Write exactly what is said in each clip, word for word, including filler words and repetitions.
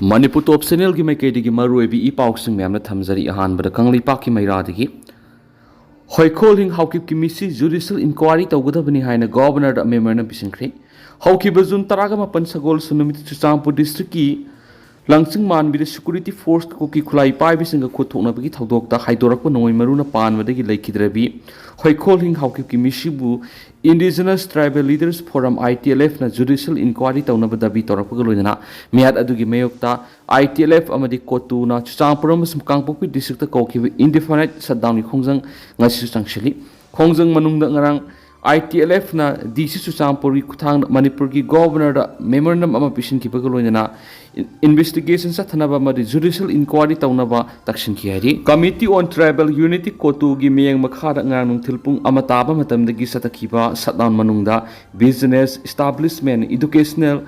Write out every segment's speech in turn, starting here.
ꯃꯅꯤꯄꯨꯔ ꯇꯣꯞ ꯆꯦꯅꯦꯜꯒꯤ ꯃꯥꯏꯀꯩꯗꯒꯤ ꯃꯔꯨꯑꯣꯏꯕ ꯏ ꯄꯥꯎꯁꯤꯡ ꯃꯌꯥꯝꯅ ꯊꯝꯖꯔꯤ꯫ ꯑꯍꯥꯟꯕꯗ ꯀꯪꯂꯩꯄꯥꯛꯀꯤ ꯃꯩꯔꯥꯗꯒꯤ꯫ ꯍꯣꯏꯈꯣꯜ ꯍꯤꯡ ꯍꯥꯎꯀꯤꯞꯀꯤ ꯃꯤꯁꯤ ꯖꯨꯗꯤꯁꯤꯌꯦꯜ ꯏꯟꯀ꯭ꯋꯥꯏꯔꯤ ꯇꯧꯒꯗꯕꯅꯤ ꯍꯥꯏꯅ ꯒꯣꯕꯔꯅꯔꯗ ꯃꯦꯃꯣꯔꯦꯟꯗꯝ ꯄꯤꯁꯤꯟꯈ꯭ꯔꯦ꯫ ꯍꯧꯈꯤꯕ ꯖꯨꯟ ꯇꯔꯥꯒ ꯃꯥꯄꯟ ꯁꯒꯣꯜꯁꯦꯟ ꯅꯨꯃꯤꯠꯇ ꯆꯨꯔꯆꯥꯟꯄꯨꯔ ꯗꯤꯁꯇ꯭ꯔꯤꯛꯀꯤ ꯂꯪꯆꯤꯡ ꯃꯥꯟꯕꯤꯗ ꯁꯦꯀ꯭ꯌꯨꯔꯤꯇꯤ ꯐꯣꯔꯁ ꯀꯨꯀꯤ ꯈꯨꯠꯂꯥꯏ ꯄꯥꯏꯕꯁꯤꯡꯒ ꯈꯨꯠ ꯊꯣꯛꯅꯕꯒꯤ ꯊꯧꯗꯣꯛꯇ ꯍꯥꯏꯗꯣꯔꯛꯄ ꯅꯣꯡꯃꯩ ꯃꯔꯨꯅ ꯄꯥꯟꯕꯗꯒꯤ ꯂꯩꯈꯤꯗ꯭ꯔꯕꯤ ꯍꯣꯏꯈꯣꯜ ꯍꯤꯡ ꯍꯥꯎꯀꯤꯞꯀꯤ ꯃꯤꯁꯤꯕꯨ Indigenous Tribal Leaders Forum, I T L F, ꯅ ꯖꯨꯗꯤꯁꯤꯌꯦꯜ ꯏꯟꯀ꯭ꯋꯥꯏꯔꯤ ꯇꯧꯅꯕ ꯗꯥꯕꯤ ꯇꯧꯔꯛꯄꯒ ꯂꯣꯏꯅꯅ ꯃꯤꯍꯥꯠ ꯑꯗꯨꯒꯤ ꯃꯥꯌꯣꯛꯇ I T L F ꯑꯃꯗꯤ ꯀꯣꯇꯨꯅ ꯆꯨꯔꯆꯥꯟꯄꯨꯔ ꯑꯃꯁꯨꯡ ꯀꯥꯡꯄꯣꯛꯄꯤ ꯗꯤꯁꯇ꯭ꯔꯤꯛꯇ ꯀꯧꯈꯤꯕ ꯏꯟꯗꯤꯐꯥꯏꯅꯥꯏꯠ ꯁꯠꯗꯥꯎꯟꯒꯤ ꯈꯣꯡꯖꯪ ꯉꯁꯤꯁꯨ ꯆꯪꯁꯤꯜꯂꯤ꯫ ꯈꯣꯡꯖꯪ ꯃꯅꯨꯡꯗ ꯉꯔꯥꯡ I T L F ꯅ D C ꯆꯨꯔꯆꯥꯟꯄꯨꯔꯒꯤ ꯈꯨꯠꯊꯥꯡꯗ ꯃꯅꯤꯄꯨꯔꯒꯤ ꯒꯣꯕꯔꯅꯔꯗ ꯃꯦꯃꯣꯔꯦꯟꯗꯝ ꯑꯃ ꯄꯤꯁꯤꯟꯈꯤꯕꯒ ꯂꯣꯏꯅꯅ ꯏꯟ-, ꯏꯟꯚꯦꯁꯇꯤꯒꯦꯁꯟ ꯆꯠꯊꯅꯕ ꯑꯃꯗꯤ ꯖꯨꯗꯤꯁꯤꯌꯦꯜ ꯏꯟꯀ꯭ꯋꯥꯏꯔꯤ ꯇꯧꯅꯕ ꯇꯛꯁꯤꯟꯈꯤ ꯍꯥꯏꯔꯤ꯫ Committee on Tribal Unity, ꯀꯣꯇꯨꯒꯤ ꯃꯤꯠꯌꯦꯡ ꯃꯈꯥꯗ ꯉꯔꯥꯡ ꯅꯨꯡꯊꯤꯜ ꯄꯨꯡ ꯑꯃ ꯇꯥꯕ ꯃꯇꯝꯗꯒꯤ ꯆꯠꯊꯈꯤꯕ ꯁꯠꯗꯥꯎꯟ ꯃꯅꯨꯡꯗ ꯕꯤꯖꯤꯅꯦꯁ ꯏꯁꯇꯥꯕ꯭ꯂꯤꯁꯃꯦꯟ, ꯏꯗꯨꯀꯦꯁꯅꯦꯜ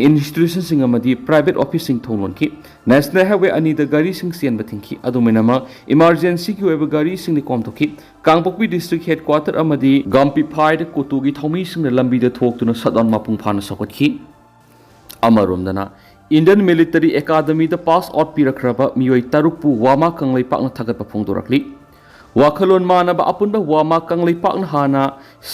ꯏꯟꯁꯇꯤꯇ꯭ꯌꯨꯁꯟꯁꯤꯡ ꯑꯃꯗꯤ ꯄ꯭ꯔꯥꯏꯚꯦꯠ ꯑꯣꯐꯤꯁꯁꯤꯡ ꯊꯣꯡ ꯂꯣꯟꯈꯤ꯫ ꯅꯦꯁꯅꯦꯜ ꯍꯥꯏꯋꯦ ꯑꯅꯤꯗ ꯒꯥꯔꯤꯁꯤꯡ ꯆꯦꯟꯕ ꯊꯤꯡꯈꯤ꯫ ꯑꯗꯨꯃꯥꯏꯅꯃꯛ ꯏꯃꯥꯔꯖꯦꯟꯁꯤꯒꯤ ꯑꯣꯏꯕ ꯒꯥꯔꯤꯁꯤꯡꯗꯤ ꯀꯣꯝꯊꯣꯛꯈꯤ꯫ ꯀꯥꯡꯄꯣꯛꯄꯤ ꯗꯤꯁꯇ꯭ꯔꯤꯛ ꯍꯦꯗꯀ꯭ꯋꯥꯇꯔ ꯑꯃꯗꯤ ꯒꯥꯝꯄꯤꯐꯥꯏꯗ ꯀꯣꯇꯨꯒꯤ ꯊꯧꯃꯤꯁꯤꯡꯅ ꯂꯝꯕꯤꯗ ꯊꯣꯛꯇꯨꯅ ꯁꯠꯗꯥꯎꯟ ꯃꯄꯨꯡ ꯐꯥꯅ ꯁꯧꯒꯠꯈꯤ꯫ ꯑꯃꯔꯣꯝꯗꯅ, ꯏꯟꯗꯤꯌꯟ ꯃꯤꯂꯤꯇꯔꯤ ꯑꯦꯀꯥꯗꯃꯤꯗ ꯄꯥꯁ ꯑꯥꯎꯠ ꯄꯤꯔꯛꯈ꯭ꯔꯕ ꯃꯤꯑꯣꯏ ꯇꯔꯨꯛꯄꯨ ꯋꯥꯃꯥ ꯀꯪꯂꯩꯄꯥꯛꯅ ꯊꯥꯒꯠꯄ ꯐꯣꯡꯗꯣꯔꯛꯂꯤ꯫ ꯋꯥꯈꯜꯂꯣꯟ ꯃꯥꯟꯅꯕ ꯑꯄꯨꯟꯕ ꯋꯥꯃꯥ ꯀꯪꯂꯩꯄꯥꯛꯅ ꯍꯥꯟꯅ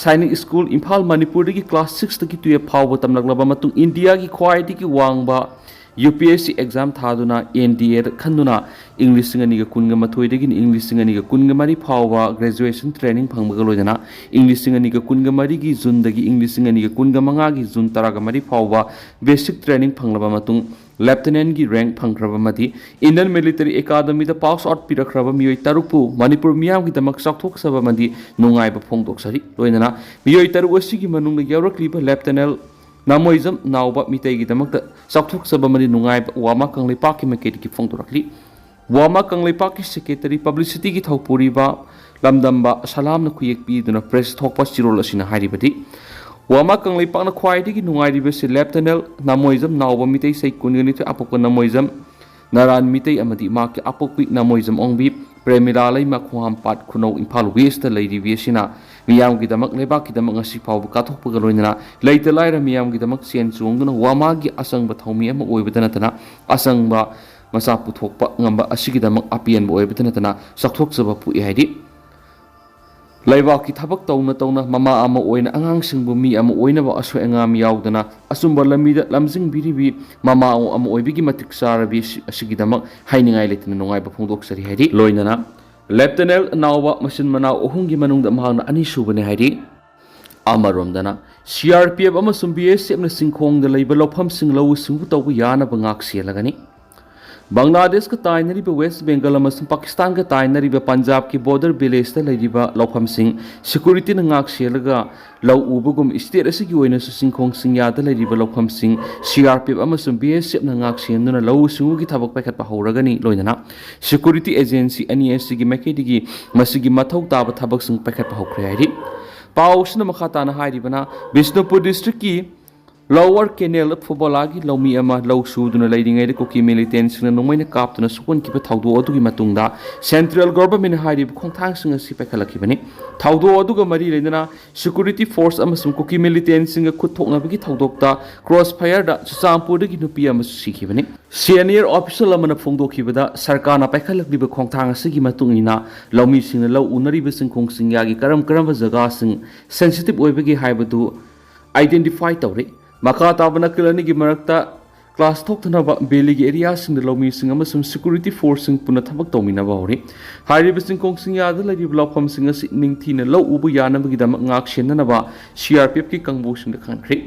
ꯁꯥꯏꯅꯤꯛ ꯁ꯭ꯀꯨꯜ, ꯏꯝꯐꯥꯜ, ꯃꯅꯤꯄꯨꯔꯗꯒꯤ ꯀ꯭ꯂꯥꯁ ꯁꯤꯛꯁꯇꯒꯤ ꯇꯨꯌꯦꯜꯐ ꯐꯥꯎꯕ ꯇꯝꯂꯛꯂꯕ ꯃꯇꯨꯡ ꯏꯟꯗꯤꯌꯥꯒꯤ ꯈ꯭ꯋꯥꯏꯗꯒꯤ ꯋꯥꯡꯕ U P S C exam ꯊꯥꯗꯨꯅ ꯑꯦꯟ ꯗꯤ ꯑꯦꯗ ꯈꯟꯗꯨꯅ ꯏꯪ ꯂꯤꯁꯤꯡ ꯑꯅꯤꯒ ꯀꯨꯟꯒ ꯃꯥꯊꯣꯏꯗꯒꯤꯅ ꯏꯪ ꯂꯤꯁꯤꯡ ꯑꯅꯤꯒ ꯀꯨꯟꯒ ꯃꯔꯤ ꯐꯥꯎꯕ ꯒ꯭ꯔꯦꯖꯨꯑꯦꯁꯟ ꯇ꯭ꯔꯦꯅꯤꯡ ꯐꯪꯕꯒ ꯂꯣꯏꯅꯅ ꯏꯪ ꯂꯤꯁꯤꯡ ꯑꯅꯤꯒ ꯀꯨꯟꯒ ꯃꯔꯤꯒꯤ ꯖꯨꯟꯗꯒꯤ ꯏꯪ ꯂꯤꯁꯤꯡ ꯑꯅꯤꯒ ꯀꯨꯟꯒ ꯃꯉꯥꯒꯤ ꯖꯨꯟ ꯇꯔꯥꯒ ꯃꯔꯤ ꯐꯥꯎꯕ ꯕꯦꯁꯤꯛ ꯇ꯭ꯔꯦꯅꯤꯡ ꯐꯪꯂꯕ ꯃꯇꯨꯡ ꯂꯦꯐꯇꯤꯅꯦꯟꯒꯤ ꯔꯦꯡꯛ ꯐꯪꯈ꯭ꯔꯕ ꯑꯃꯗꯤ ꯏꯟꯗꯤꯌꯟ ꯃꯤꯂꯤꯇꯔꯤ ꯑꯦꯀꯥꯗꯃꯤꯗ ꯄꯥꯁ ꯑꯥꯎꯠ ꯄꯤꯔꯛꯈ꯭ꯔꯕ ꯃꯤꯑꯣꯏ ꯇꯔꯨꯛꯄꯨ ꯃꯅꯤꯄꯨꯔ ꯃꯤꯌꯥꯝꯒꯤꯗꯃꯛ ꯆꯥꯎꯊꯣꯛꯆꯕ ꯑꯃꯗꯤ ꯅꯨꯡꯉꯥꯏꯕ ꯐꯣꯡꯗꯣꯛꯆꯔꯤ꯫ ꯂꯣꯏꯅꯅ ꯃꯤꯑꯣꯏ ꯇꯔꯨꯛ ꯑꯁꯤꯒꯤ ꯃꯅꯨꯡꯗ ꯌꯥꯎꯔꯛꯂꯤꯕ ꯂꯦꯐꯇꯤꯅꯦꯟ ꯅꯥꯃꯣꯏꯖꯝ ꯅꯥꯎꯕ ꯃꯤꯇꯩꯒꯤꯗꯃꯛꯇ ꯆꯥꯎꯊꯣꯛꯆꯕ ꯑꯃꯗꯤ ꯅꯨꯡꯉꯥꯏꯕ ꯋꯥꯃꯥ ꯀꯪꯂꯩꯄꯥꯛꯀꯤ ꯃꯥꯏꯀꯩꯗꯒꯤ ꯐꯣꯡꯗꯣꯔꯛꯂꯤ꯫ ꯋꯥꯃꯥ ꯀꯪꯂꯩꯄꯥꯛꯀꯤ ꯁꯦꯀ꯭ꯔꯦꯇꯔꯤ ꯄꯕ꯭ꯂꯤꯁꯤꯇꯤꯒꯤ ꯊꯧꯄꯨꯔꯤꯕ ꯂꯝꯗꯝꯕ ꯁꯂꯥꯝꯅ ꯈꯨꯌꯦꯛ ꯄꯤꯗꯨꯅ ꯄ꯭ꯔꯦꯁ ꯊꯣꯛꯄ ꯆꯤꯔꯣꯜ ꯑꯁꯤꯅ ꯍꯥꯏꯔꯤꯕꯗꯤ, ꯋꯥꯃꯥ ꯀꯪꯂꯩꯄꯥꯛꯅ ꯈ꯭ꯋꯥꯏꯗꯒꯤ ꯅꯨꯡꯉꯥꯏꯔꯤꯕꯁꯤ ꯂꯦꯐꯇꯤꯅꯦꯟ ꯅꯥꯃꯣꯏꯖꯝ ꯅꯥꯎꯕ ꯃꯤꯇꯩ ꯆꯍꯤ ꯀꯨꯟꯒ ꯅꯤꯊꯣꯏ ꯑꯄꯣꯛꯄ ꯅꯥꯃꯣꯏꯖꯝ ꯅꯔꯥꯟ ꯃꯤꯇꯩ ꯑꯃꯗꯤ ꯃꯍꯥꯛꯀꯤ ꯑꯄꯣꯛꯄꯤ ꯅꯥꯃꯣꯏꯖꯝ ꯑꯣꯡꯕꯤ ꯄ꯭ꯔꯦꯃꯤꯂꯥ ꯂꯩꯃ, ꯈꯣꯍꯥꯝꯄꯥꯠ ꯈꯨꯅꯧ, ꯏꯝꯐꯥꯜ ꯋꯦꯁꯇ ꯂꯩꯔꯤꯕꯤ ꯑꯁꯤꯅ ꯃꯤꯌꯥꯝꯒꯤꯗꯃꯛ, ꯂꯩꯕꯥꯛꯀꯤꯗꯃꯛ ꯉꯁꯤ ꯐꯥꯎꯕ ꯀꯠꯊꯣꯛꯄꯒ ꯂꯣꯏꯅꯅ ꯂꯩꯇ ꯂꯥꯏꯔ ꯃꯤꯌꯥꯝꯒꯤꯗꯃꯛ ꯆꯦꯟ ꯆꯣꯡꯗꯨꯅ ꯋꯥꯃꯥꯒꯤ ꯑꯆꯪꯕ ꯊꯧꯃꯤ ꯑꯃ ꯑꯣꯏꯕꯗ ꯅꯠꯇꯅ, ꯑꯆꯪꯕ ꯃꯆꯥ ꯄꯨꯊꯣꯛꯄ ꯉꯝꯕ ꯑꯁꯤꯒꯤꯗꯃꯛ ꯑꯄꯦꯟꯕ ꯑꯣꯏꯕꯗ ꯅꯠꯇꯅ ꯆꯥꯎꯊꯣꯛꯆꯕ ꯄꯣꯛꯏ ꯍꯥꯏꯔꯤ꯫ ꯂꯩꯕꯥꯛꯀꯤ ꯊꯕꯛ ꯇꯧꯅ ꯇꯧꯅ ꯃꯃꯥ ꯑꯃ ꯑꯣꯏꯅ ꯑꯉꯥꯡꯁꯤꯡꯕꯨ ꯃꯤ ꯑꯃ ꯑꯣꯏꯅꯕ ꯑꯁꯣꯏ ꯑꯉꯥꯝ ꯌꯥꯎꯗꯅ ꯑꯆꯨꯝꯕ ꯂꯝꯕꯤꯗ ꯂꯝꯖꯤꯡꯕꯤꯔꯤꯕꯤ ꯃꯃꯥ ꯑꯃ ꯑꯣꯏꯕꯒꯤ ꯃꯇꯤꯛ ꯆꯥꯔꯕꯤ ꯑꯁꯤ-, ꯑꯁꯤꯒꯤꯗꯃꯛ ꯍꯥꯏꯅꯤꯡꯉꯥꯏ ꯂꯩꯇꯅ ꯅꯨꯡꯉꯥꯏꯕ ꯐꯣꯡꯗꯣꯛꯆꯔꯤ ꯍꯥꯏꯔꯤ꯫ ꯂꯣꯏꯅꯅ ꯂꯦꯞꯇꯅꯦꯟ ꯅꯥꯎꯕ ꯃꯆꯤꯟ ꯃꯅꯥꯎ ꯑꯍꯨꯝꯒꯤ ꯃꯅꯨꯡꯗ ꯃꯍꯥꯛꯅ ꯑꯅꯤꯁꯨꯕꯅꯤ ꯍꯥꯏꯔꯤ꯫ ꯑꯃꯔꯣꯝꯗꯅ, ꯁꯤ ꯑꯥꯔ ꯄꯤ ꯑꯦꯐ ꯑꯃꯁꯨꯡ ꯕꯤ ꯑꯦꯁ ꯑꯦꯐꯅ ꯆꯤꯡꯈꯣꯡꯗ ꯂꯩꯕ ꯂꯧꯐꯝꯁꯤꯡ ꯂꯧꯎ ꯁꯤꯡꯎ ꯇꯧꯕ ꯌꯥꯅꯕ ꯉꯥꯛ ꯁꯦꯜꯂꯒꯅꯤ꯫ ꯕꯪꯒ꯭ꯂꯥꯗꯦꯁꯀ ꯇꯥꯏꯅꯔꯤꯕ ꯋꯦꯁ ꯕꯦꯡꯒꯜ ꯑꯃꯁꯨꯡ ꯄꯥꯀꯤꯁꯇꯥꯟꯒ ꯇꯥꯏꯅꯔꯤꯕ ꯄꯟꯖꯥꯕꯀꯤ ꯕꯣꯔꯗꯔ ꯚꯤꯂꯦꯖꯇ ꯂꯩꯔꯤꯕ ꯂꯧꯐꯝꯁꯤꯡ ꯁꯦꯀ꯭ꯌꯨꯔꯤꯇꯤꯅ ꯉꯥꯛ ꯁꯦꯜꯂꯒ ꯂꯧ ꯎꯕꯒꯨꯝ ꯁ꯭ꯇꯦꯠ ꯑꯁꯤꯒꯤ ꯑꯣꯏꯅꯁꯨ ꯆꯤꯡꯈꯣꯡ ꯆꯤꯡꯌꯥꯗ ꯂꯩꯔꯤꯕ ꯂꯧꯐꯝꯁꯤꯡ ꯁꯤ ꯑꯥꯔ ꯄꯤ ꯑꯦꯐ ꯑꯃꯁꯨꯡ ꯕꯤ ꯑꯦꯁ ꯑꯦꯐꯅ ꯉꯥꯛ ꯁꯦꯟꯗꯨꯅ ꯂꯧꯎ ꯁꯤꯡꯎꯒꯤ ꯊꯕꯛ ꯄꯥꯏꯈꯠꯄ ꯍꯧꯔꯒꯅꯤ꯫ ꯂꯣꯏꯅꯅ ꯁꯦꯀ꯭ꯌꯨꯔꯤꯇꯤ ꯑꯦꯖꯦꯟꯁꯤ ꯑꯅꯤ ꯑꯁꯤꯒꯤ ꯃꯥꯏꯀꯩꯗꯒꯤ ꯃꯁꯤꯒꯤ ꯃꯊꯧ ꯇꯥꯕ ꯊꯕꯛꯁꯤꯡ ꯄꯥꯏꯈꯠꯄ ꯍꯧꯈ꯭ꯔꯦ ꯍꯥꯏꯔꯤ꯫ ꯄꯥꯎꯁꯤꯅ ꯃꯈꯥ ꯇꯥꯅ ꯍꯥꯏꯔꯤꯕꯅ, ꯕꯤꯁꯅꯨꯄꯨꯔ ꯗꯤꯁꯇ꯭ꯔꯤꯛꯀꯤ ꯂꯣꯋꯔ ꯀꯦꯅꯦꯜ ꯐꯨꯕꯣꯂꯥꯒꯤ ꯂꯧꯃꯤ ꯑꯃ ꯂꯧ ꯁꯨꯗꯨꯅ ꯂꯩꯔꯤꯉꯩꯗ ꯀꯨꯀꯤ ꯃꯤꯂꯤꯇꯦꯟꯁꯤꯡꯅ ꯅꯣꯡꯃꯩꯅ ꯀꯥꯞꯇꯨꯅ ꯁꯣꯛꯍꯟꯈꯤꯕ ꯊꯧꯗꯣꯛ ꯑꯗꯨꯒꯤ ꯃꯇꯨꯡꯗ ꯁꯦꯟꯇ꯭ꯔꯦꯜ ꯒꯣꯚꯔꯟꯃꯦꯟꯠꯅ ꯍꯥꯏꯔꯤꯕ ꯈꯣꯡꯊꯥꯡꯁꯤꯡ ꯑꯁꯤ ꯄꯥꯏꯈꯠꯂꯛꯈꯤꯕꯅꯤ꯫ ꯊꯧꯗꯣꯛ ꯑꯗꯨꯒ ꯃꯔꯤ ꯂꯩꯅꯅ ꯁꯦꯀ꯭ꯌꯨꯔꯤꯇꯤ ꯐꯣꯔꯁ ꯑꯃꯁꯨꯡ ꯀꯨꯀꯤ ꯃꯤꯂꯤꯇꯦꯟꯁꯤꯡꯒ ꯈꯨꯠ ꯊꯣꯛꯅꯕꯒꯤ ꯊꯧꯗꯣꯛꯇ ꯀ꯭ꯔꯣꯁ ꯐꯥꯌꯔꯗ ꯆꯨꯔꯆꯥꯟꯄꯨꯔꯗꯒꯤ ꯅꯨꯄꯤ ꯑꯃꯁꯨ ꯁꯤꯈꯤꯕꯅꯤ꯫ ꯁꯦꯅꯤꯌꯔ ꯑꯣꯐꯤꯁꯤꯌꯦꯜ ꯑꯃꯅ ꯐꯣꯡꯗꯣꯛꯈꯤꯕꯗ, ꯁꯔꯀꯥꯔꯅ ꯄꯥꯏꯈꯠꯂꯛꯂꯤꯕ ꯈꯣꯡꯊꯥꯡ ꯑꯁꯤꯒꯤ ꯃꯇꯨꯡ ꯏꯟꯅ ꯂꯧꯃꯤꯁꯤꯡꯅ ꯂꯧ ꯎꯅꯔꯤꯕ ꯆꯤꯡꯈꯣꯡ ꯆꯤꯡꯌꯥꯒꯤ ꯀꯔꯝ ꯀꯔꯝꯕ ꯖꯒꯥꯁꯤꯡ ꯁꯦꯟꯁꯤꯇꯤꯚ ꯑꯣꯏꯕꯒꯦ ꯍꯥꯏꯕꯗꯨ ꯑꯥꯏꯗꯦꯟꯇꯤꯐꯥꯏ ꯇꯧꯔꯤ꯫ ꯃꯈꯥ ꯇꯥꯕ ꯅꯥꯀꯜ ꯑꯅꯤꯒꯤ ꯃꯔꯛꯇ ꯀ꯭ꯂꯥꯁ ꯊꯣꯛꯇꯅꯕ ꯚꯦꯂꯤꯒꯤ ꯑꯦꯔꯤꯌꯥꯁꯤꯡꯗ ꯂꯧꯃꯤꯁꯤꯡ ꯑꯃꯁꯨꯡ ꯁꯦꯀ꯭ꯌꯨꯔꯤꯇꯤ ꯐꯣꯔꯁꯁꯤꯡ ꯄꯨꯟꯅ ꯊꯕꯛ ꯇꯧꯃꯤꯟꯅꯕ ꯍꯧꯔꯤ꯫ ꯍꯥꯏꯔꯤꯕ ꯆꯤꯡꯈꯣꯡ ꯆꯤꯡꯌꯥꯗ ꯂꯩꯔꯤꯕ ꯂꯧꯐꯝꯁꯤꯡ ꯑꯁꯤ ꯅꯤꯡꯊꯤꯅ ꯂꯧ ꯎꯕ ꯌꯥꯅꯕꯒꯤꯗꯃꯛ ꯉꯥꯛ ꯁꯦꯟꯅꯅꯕ ꯁꯤ ꯑꯥꯔ ꯄꯤ ꯑꯦꯐꯀꯤ ꯀꯥꯡꯕꯨꯁꯤꯡꯗ ꯈꯪꯍꯟꯈ꯭ꯔꯤ꯫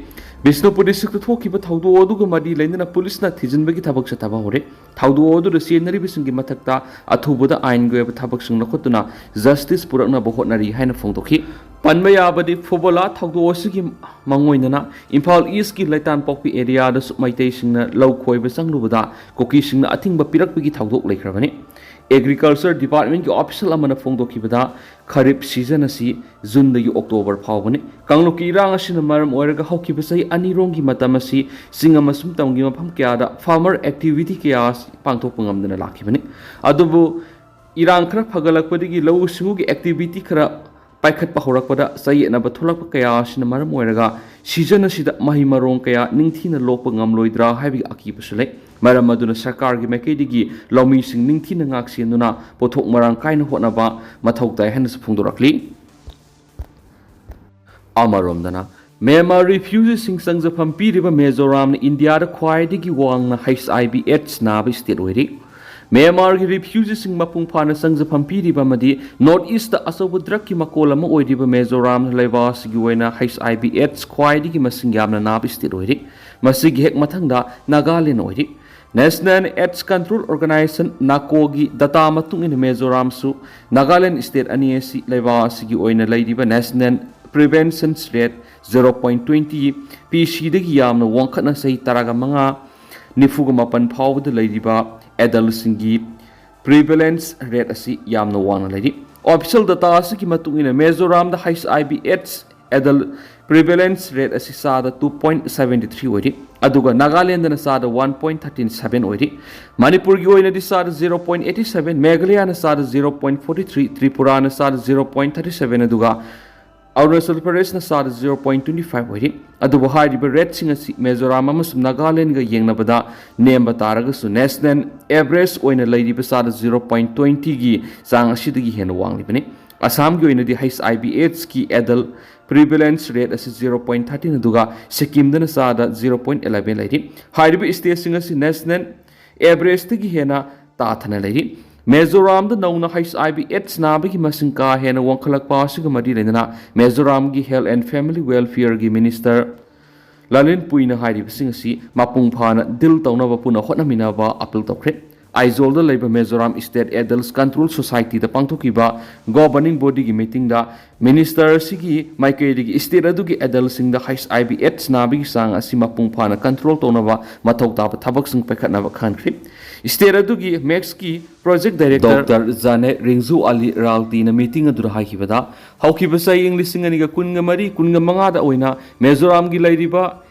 ꯕꯤꯁꯅꯨꯄꯨꯔ ꯗꯤꯁꯇ꯭ꯔꯤꯛꯇ ꯊꯣꯛꯈꯤꯕ ꯊꯧꯗꯣꯛ ꯑꯗꯨꯒ ꯃꯔꯤ ꯂꯩꯅꯅ ꯄꯨꯂꯤꯁꯅ ꯊꯤꯖꯤꯟꯕꯒꯤ ꯊꯕꯛ ꯆꯠꯊꯕ ꯍꯧꯔꯦ꯫ ꯊꯧꯗꯣꯛ ꯑꯗꯨꯗ ꯆꯦꯟꯅꯔꯤꯕꯁꯤꯡꯒꯤ ꯃꯊꯛꯇ ꯑꯊꯨꯕꯗ ꯑꯥꯏꯟꯒꯤ ꯑꯣꯏꯕ ꯊꯕꯛꯁꯤꯡ ꯂꯧꯈꯠꯇꯨꯅ ꯖꯁꯇꯤꯁ ꯄꯨꯔꯛꯅꯕ ꯍꯣꯠꯅꯔꯤ ꯍꯥꯏꯅ ꯐꯣꯡꯗꯣꯛꯈꯤ꯫ ꯄꯟꯕ ꯌꯥꯕꯗꯤ, ꯐꯨꯕꯣꯂꯥ ꯊꯧꯗꯣꯛ ꯑꯁꯤꯒꯤ ꯃꯥꯡꯑꯣꯏꯅꯅ ꯏꯝꯐꯥꯜ ꯏꯁꯀꯤ ꯂꯩꯇꯥꯟꯄꯣꯛꯄꯤ ꯑꯦꯔꯤꯌꯥꯗꯁꯨ ꯃꯩꯇꯩꯁꯤꯡꯅ ꯂꯧ ꯈꯣꯏꯕ ꯆꯪꯂꯨꯕꯗ ꯀꯨꯀꯤꯁꯤꯡꯅ ꯑꯊꯤꯡꯕ ꯄꯤꯔꯛꯄꯒꯤ ꯊꯧꯗꯣꯛ ꯂꯩꯈ꯭ꯔꯕꯅꯤ꯫ ꯑꯦꯒ꯭ꯔꯤꯀꯜꯆꯔ ꯗꯤꯄꯥꯔꯠꯃꯦꯟꯠꯀꯤ ꯑꯣꯐꯤꯁꯤꯌꯦꯜ ꯑꯃꯅ ꯐꯣꯡꯗꯣꯛꯈꯤꯕꯗ, ꯈꯔꯤꯞ ꯁꯤꯖꯟ ꯑꯁꯤ ꯖꯨꯟꯗꯒꯤ ꯑꯣꯛꯇꯣꯕꯔ ꯐꯥꯎꯕꯅꯤ꯫ ꯀꯥꯡꯂꯨꯞꯀꯤ ꯏꯔꯥꯡ ꯑꯁꯤꯅ ꯃꯔꯝ ꯑꯣꯏꯔꯒ ꯍꯧꯈꯤꯕ ꯆꯍꯤ ꯑꯅꯤꯔꯣꯝꯒꯤ ꯃꯇꯝ ꯑꯁꯤ ꯆꯤꯡ ꯑꯃꯁꯨꯡ ꯇꯝꯒꯤ ꯃꯐꯝ ꯀꯌꯥꯗ ꯐꯥꯔꯃꯔ ꯑꯦꯛꯇꯤꯚꯤꯇꯤ ꯀꯌꯥ ꯑꯁꯤ ꯄꯥꯡꯊꯣꯛꯄ ꯉꯝꯗꯅ ꯂꯥꯛꯈꯤꯕꯅꯤ꯫ ꯑꯗꯨꯕꯨ ꯏꯔꯥꯡ ꯈꯔ ꯐꯒꯠꯂꯛꯄꯗꯒꯤ ꯂꯧꯎ ꯁꯤꯡꯎꯒꯤ ꯑꯦꯛꯇꯤꯚꯤꯇꯤ ꯈꯔ ꯄꯥꯏꯈꯠꯄ ꯍꯧꯔꯛꯄꯗ ꯆꯌꯦꯠꯅꯕ ꯊꯣꯛꯂꯛꯄ ꯀꯌꯥ ꯑꯁꯤꯅ ꯃꯔꯝ ꯑꯣꯏꯔꯒ ꯁꯤꯖꯟ ꯑꯁꯤꯗ ꯃꯍꯩ ꯃꯔꯣꯡ ꯀꯌꯥ ꯅꯤꯡꯊꯤꯅ ꯂꯣꯛꯄ ꯉꯝꯂꯣꯏꯗ꯭ꯔꯥ ꯍꯥꯏꯕꯒꯤ ꯑꯀꯤꯕꯁꯨ ꯂꯩ꯫ ꯃꯔꯝ ꯑꯗꯨꯅ ꯁꯔꯀꯥꯔꯒꯤ ꯃꯥꯏꯀꯩꯗꯒꯤ ꯂꯧꯃꯤꯁꯤꯡ ꯅꯤꯡꯊꯤꯅ ꯉꯥꯛꯁꯦꯟꯗꯨꯅ ꯄꯣꯠꯊꯣꯛ ꯃꯔꯥꯡ ꯀꯥꯏꯅ ꯍꯣꯠꯅꯕ ꯃꯊꯧ ꯇꯥꯏ ꯍꯥꯏꯅꯁꯨ ꯐꯣꯡꯗꯣꯔꯛꯂꯤ꯫ ꯑꯃꯔꯣꯝꯗꯅ, ꯃ꯭ꯌꯥꯟꯃꯥꯔ ꯔꯤꯐ꯭ꯌꯨꯖꯤꯁꯤꯡ ꯆꯪꯖꯐꯝ ꯄꯤꯔꯤꯕ ꯃꯤꯖꯣꯔꯥꯝꯅ ꯏꯟꯗꯤꯌꯥꯗ ꯈ꯭ꯋꯥꯏꯗꯒꯤ ꯋꯥꯡꯅ ꯍꯩꯆ ꯑꯥꯏ ꯚꯤ ꯑꯦꯗꯁ ꯅꯥꯕ ꯁ꯭ꯇꯦꯠ ꯑꯣꯏꯔꯤ꯫ ꯃ꯭ꯌꯥꯟꯃꯥꯔꯒꯤ ꯔꯤꯐ꯭ꯌꯨꯖꯤꯁꯤꯡ ꯃꯄꯨꯡ ꯐꯥꯅ ꯆꯪꯖꯐꯝ ꯄꯤꯔꯤꯕ ꯑꯃꯗꯤ ꯅꯣꯔꯠ ꯏꯁꯇ ꯑꯆꯧꯕ ꯗ꯭ꯔꯒꯀꯤ ꯃꯀꯣꯜ ꯑꯃ ꯑꯣꯏꯔꯤꯕ ꯃꯤꯖꯣꯔꯥꯝꯅ ꯂꯩꯕꯥꯛ ꯑꯁꯤꯒꯤ ꯑꯣꯏꯅ ꯍꯩꯆ ꯑꯥꯏ ꯚꯤ ꯑꯦꯗꯁ ꯈ꯭ꯋꯥꯏꯗꯒꯤ ꯃꯁꯤꯡ ꯌꯥꯝꯅ ꯅꯥꯕ ꯁ꯭ꯇꯦꯠ ꯑꯣꯏꯔꯤ꯫ ꯃꯁꯤꯒꯤ ꯍꯦꯛ ꯃꯊꯪꯗ ꯅꯥꯒꯥꯂꯦꯟ ꯑꯣꯏꯔꯤ꯫ ꯅꯦꯁꯅꯦꯜ ꯑꯦꯗꯁ ꯀꯟꯇ꯭ꯔꯣꯜ ꯑꯣꯔꯒꯅꯥꯏꯖꯦꯁꯟ, ꯅꯥꯀꯣꯒꯤ ꯗꯇꯥ ꯃꯇꯨꯡ ꯏꯟꯅ ꯃꯤꯖꯣꯔꯥꯝꯁꯨ ꯅꯥꯒꯥꯂꯦꯟ ꯁ꯭ꯇꯦꯠ ꯑꯅꯤ ꯑꯁꯤ ꯂꯩꯕꯥꯛ ꯑꯁꯤꯒꯤ ꯑꯣꯏꯅ ꯂꯩꯔꯤꯕ national prevalence rate zero point twenty, ꯄꯤ ꯁꯤꯗꯒꯤ ꯌꯥꯝꯅ ꯋꯥꯡꯈꯠꯅ ꯆꯍꯤ ꯇꯔꯥꯒ ꯃꯉꯥ, ꯅꯤꯐꯨꯒ ꯃꯥꯄꯟ ꯐꯥꯎꯕꯗ ꯂꯩꯔꯤꯕ ꯑꯦꯗꯜꯁꯤꯡꯒꯤ ꯄ꯭ꯔꯤꯚꯦꯂꯦꯟꯁ ꯔꯦꯠ ꯑꯁꯤ ꯌꯥꯝꯅ ꯋꯥꯡꯅ ꯂꯩꯔꯤ꯫ ꯑꯣꯐꯤꯁꯤꯌꯦꯜ ꯗꯇꯥ ꯑꯁꯤꯒꯤ ꯃꯇꯨꯡ ꯏꯟꯅ ꯃꯤꯖꯣꯔꯥꯝꯗ ꯍꯩꯆ ꯑꯥꯏ ꯚꯤ ꯑꯦꯗꯁ ꯑꯦꯗꯜ ꯄ꯭ꯔꯤꯚꯦꯂꯦꯟꯁ ꯔꯦꯠ ꯑꯁꯤ ꯆꯥꯗ ꯇꯨ ꯄꯣꯏꯟꯠ ꯁꯚꯦꯟꯇꯤ ꯊ꯭ꯔꯤ ꯑꯣꯏꯔꯤ, ꯑꯗꯨꯒ ꯅꯥꯒꯥꯂꯦꯟꯗꯅ ꯆꯥꯗ ꯋꯥꯟ ꯄꯣꯏꯟꯠ ꯊꯥꯔꯇꯤꯟ ꯁꯚꯦꯟ ꯑꯣꯏꯔꯤ꯫ ꯃꯅꯤꯄꯨꯔꯒꯤ ꯑꯣꯏꯅꯗꯤ ꯆꯥꯗ ꯖꯤꯔꯣ ꯄꯣꯏꯟꯠ ꯑꯩꯠꯇꯤ ꯁꯚꯦꯟ, ꯃꯦꯘꯥꯂꯌꯥꯅ ꯆꯥꯗ ꯖꯤꯔꯣ ꯄꯣꯏꯟꯠ ꯐꯣꯔꯇꯤ ꯊ꯭ꯔꯤ, ꯇ꯭ꯔꯤꯄꯨꯔꯥꯅ ꯆꯥꯗ ꯖꯤꯔꯣ ꯄꯣꯏꯟꯠ ꯊꯥꯔꯇꯤ ꯁꯚꯦꯟ, ꯑꯗꯨꯒ ꯑꯔꯨꯅꯥꯆꯜ ꯄ꯭ꯔꯗꯦꯁꯅ ꯆꯥꯗ ꯖꯤꯔꯣ ꯄꯣꯏꯟꯠ ꯇ꯭ꯋꯦꯟꯇꯤ ꯐꯥꯏꯚ ꯑꯣꯏꯔꯤ꯫ ꯑꯗꯨꯕꯨ ꯍꯥꯏꯔꯤꯕ ꯔꯦꯠꯁꯤꯡ ꯑꯁꯤ ꯃꯤꯖꯣꯔꯥꯝ ꯑꯃꯁꯨꯡ ꯅꯥꯒꯥꯂꯦꯟꯒ ꯌꯦꯡꯅꯕꯗ ꯅꯦꯝꯕ ꯇꯥꯔꯒꯁꯨ ꯅꯦꯁꯅꯦꯜ ꯑꯦꯚꯔꯦꯖ ꯑꯣꯏꯅ ꯂꯩꯔꯤꯕ ꯆꯥꯗ ꯖꯤꯔꯣ ꯄꯣꯏꯟꯠ ꯇ꯭ꯋꯦꯟꯇꯤꯒꯤ ꯆꯥꯡ ꯑꯁꯤꯗꯒꯤ ꯍꯦꯟꯅ ꯋꯥꯡꯂꯤꯕꯅꯤ꯫ ꯑꯁꯥꯝꯒꯤ ꯑꯣꯏꯅꯗꯤ ꯍꯩꯆ ꯑꯥꯏ ꯚꯤ ꯑꯦꯗꯁꯀꯤ ꯑꯦꯗꯜ ꯄ꯭ꯔꯤꯚꯦꯂꯦꯟꯁ ꯔꯦꯠ ꯑꯁꯤ ꯖꯤꯔꯣ ꯄꯣꯏꯟꯠ ꯊꯥꯔꯇꯤꯟ, ꯑꯗꯨꯒ ꯁꯤꯛꯀꯤꯝꯗꯅ ꯆꯥꯗ ꯖꯤꯔꯣ ꯄꯣꯏꯟꯠ ꯑꯦꯂꯚꯦꯟ ꯂꯩꯔꯤ꯫ ꯍꯥꯏꯔꯤꯕ ꯁ꯭ꯇꯦꯠꯁꯤꯡ ꯑꯁꯤ ꯅꯦꯁꯅꯦꯜ ꯑꯦꯚꯔꯦꯖꯇꯒꯤ ꯍꯦꯟꯅ ꯇꯥꯊꯅ ꯂꯩꯔꯤ꯫ ꯃꯤꯖꯣꯔꯥꯝꯗ ꯅꯧꯅ ꯍꯩꯆ ꯑꯥꯏ ꯚꯤ ꯑꯦꯗꯁ ꯅꯥꯕꯒꯤ ꯃꯁꯤꯡ ꯀꯥ ꯍꯦꯟꯅ ꯋꯥꯡꯈꯠꯂꯛꯄ ꯑꯁꯤꯒ ꯃꯔꯤ ꯂꯩꯅꯅ ꯃꯤꯖꯣꯔꯥꯝꯒꯤ ꯍꯦꯜꯊ ꯑꯦꯟ ꯐꯦꯃꯤꯂꯤ ꯋꯦꯜꯐꯤꯌꯔꯒꯤ ꯃꯤꯅꯤꯁꯇꯔ ꯂꯥꯂꯤꯟ ꯄꯨꯏꯅ ꯍꯥꯏꯔꯤꯕꯁꯤꯡ ꯑꯁꯤ ꯃꯄꯨꯡ ꯐꯥꯅ ꯗꯤꯜ ꯇꯧꯅꯕ ꯄꯨꯟꯅ ꯍꯣꯠꯅꯃꯤꯟꯅꯕ ꯑꯄꯤꯜ ꯇꯧꯈ꯭ꯔꯦ꯫ ꯑꯥꯏꯖꯣꯜꯗ ꯂꯩꯕ ꯃꯤꯖꯣꯔꯥꯝ ꯁ꯭ꯇꯦꯠ ꯑꯦꯗꯜꯁ ꯀꯟꯇ꯭ꯔꯣꯜ ꯁꯣꯁꯥꯏꯇꯤꯗ ꯄꯥꯡꯊꯣꯛꯈꯤꯕ ꯒꯣꯚꯔꯅꯤꯡ ꯕꯣꯗꯤꯒꯤ ꯃꯤꯇꯤꯡꯗ ꯃꯤꯅꯤꯁꯇꯔ ꯑꯁꯤꯒꯤ ꯃꯥꯏꯀꯩꯗꯒꯤ ꯁ꯭ꯇꯦꯠ ꯑꯗꯨꯒꯤ ꯑꯦꯗꯜꯁꯤꯡꯗ ꯍꯩꯆ ꯑꯥꯏ ꯚꯤ ꯑꯦꯗꯁ ꯅꯥꯕꯒꯤ ꯆꯥꯡ ꯑꯁꯤ ꯃꯄꯨꯡ ꯐꯥꯅ ꯀꯟꯇ꯭ꯔꯣꯜ ꯇꯧꯅꯕ ꯃꯊꯧ ꯇꯥꯕ ꯊꯕꯛꯁꯤꯡ ꯄꯥꯏꯈꯠꯅꯕ ꯈꯟꯈ꯭ꯔꯤ꯫ ꯁ꯭ꯇꯦꯠ ꯑꯗꯨꯒꯤ ꯃꯦꯛꯁꯀꯤ ꯄ꯭ꯔꯣꯖꯦꯛ ꯗꯥꯏꯔꯦꯛꯇꯔ ꯗꯣꯛꯇꯔ ꯖꯥꯅꯦ ꯔꯤꯡꯖꯨ ꯑꯂꯤ ꯔꯥꯜꯇꯤꯅ ꯃꯤꯇꯤꯡ ꯑꯗꯨꯗ ꯍꯥꯏꯈꯤꯕꯗ, ꯍꯧꯈꯤꯕ ꯆꯍꯤ ꯂꯤꯁꯤꯡ ꯑꯅꯤꯒ ꯀꯨꯟꯒ ꯃꯔꯤ ꯀꯨꯟꯒ ꯃꯉꯥꯗ ꯑꯣꯏꯅ ꯃꯤꯖꯣꯔꯥꯝꯒꯤ ꯂꯩꯔꯤꯕ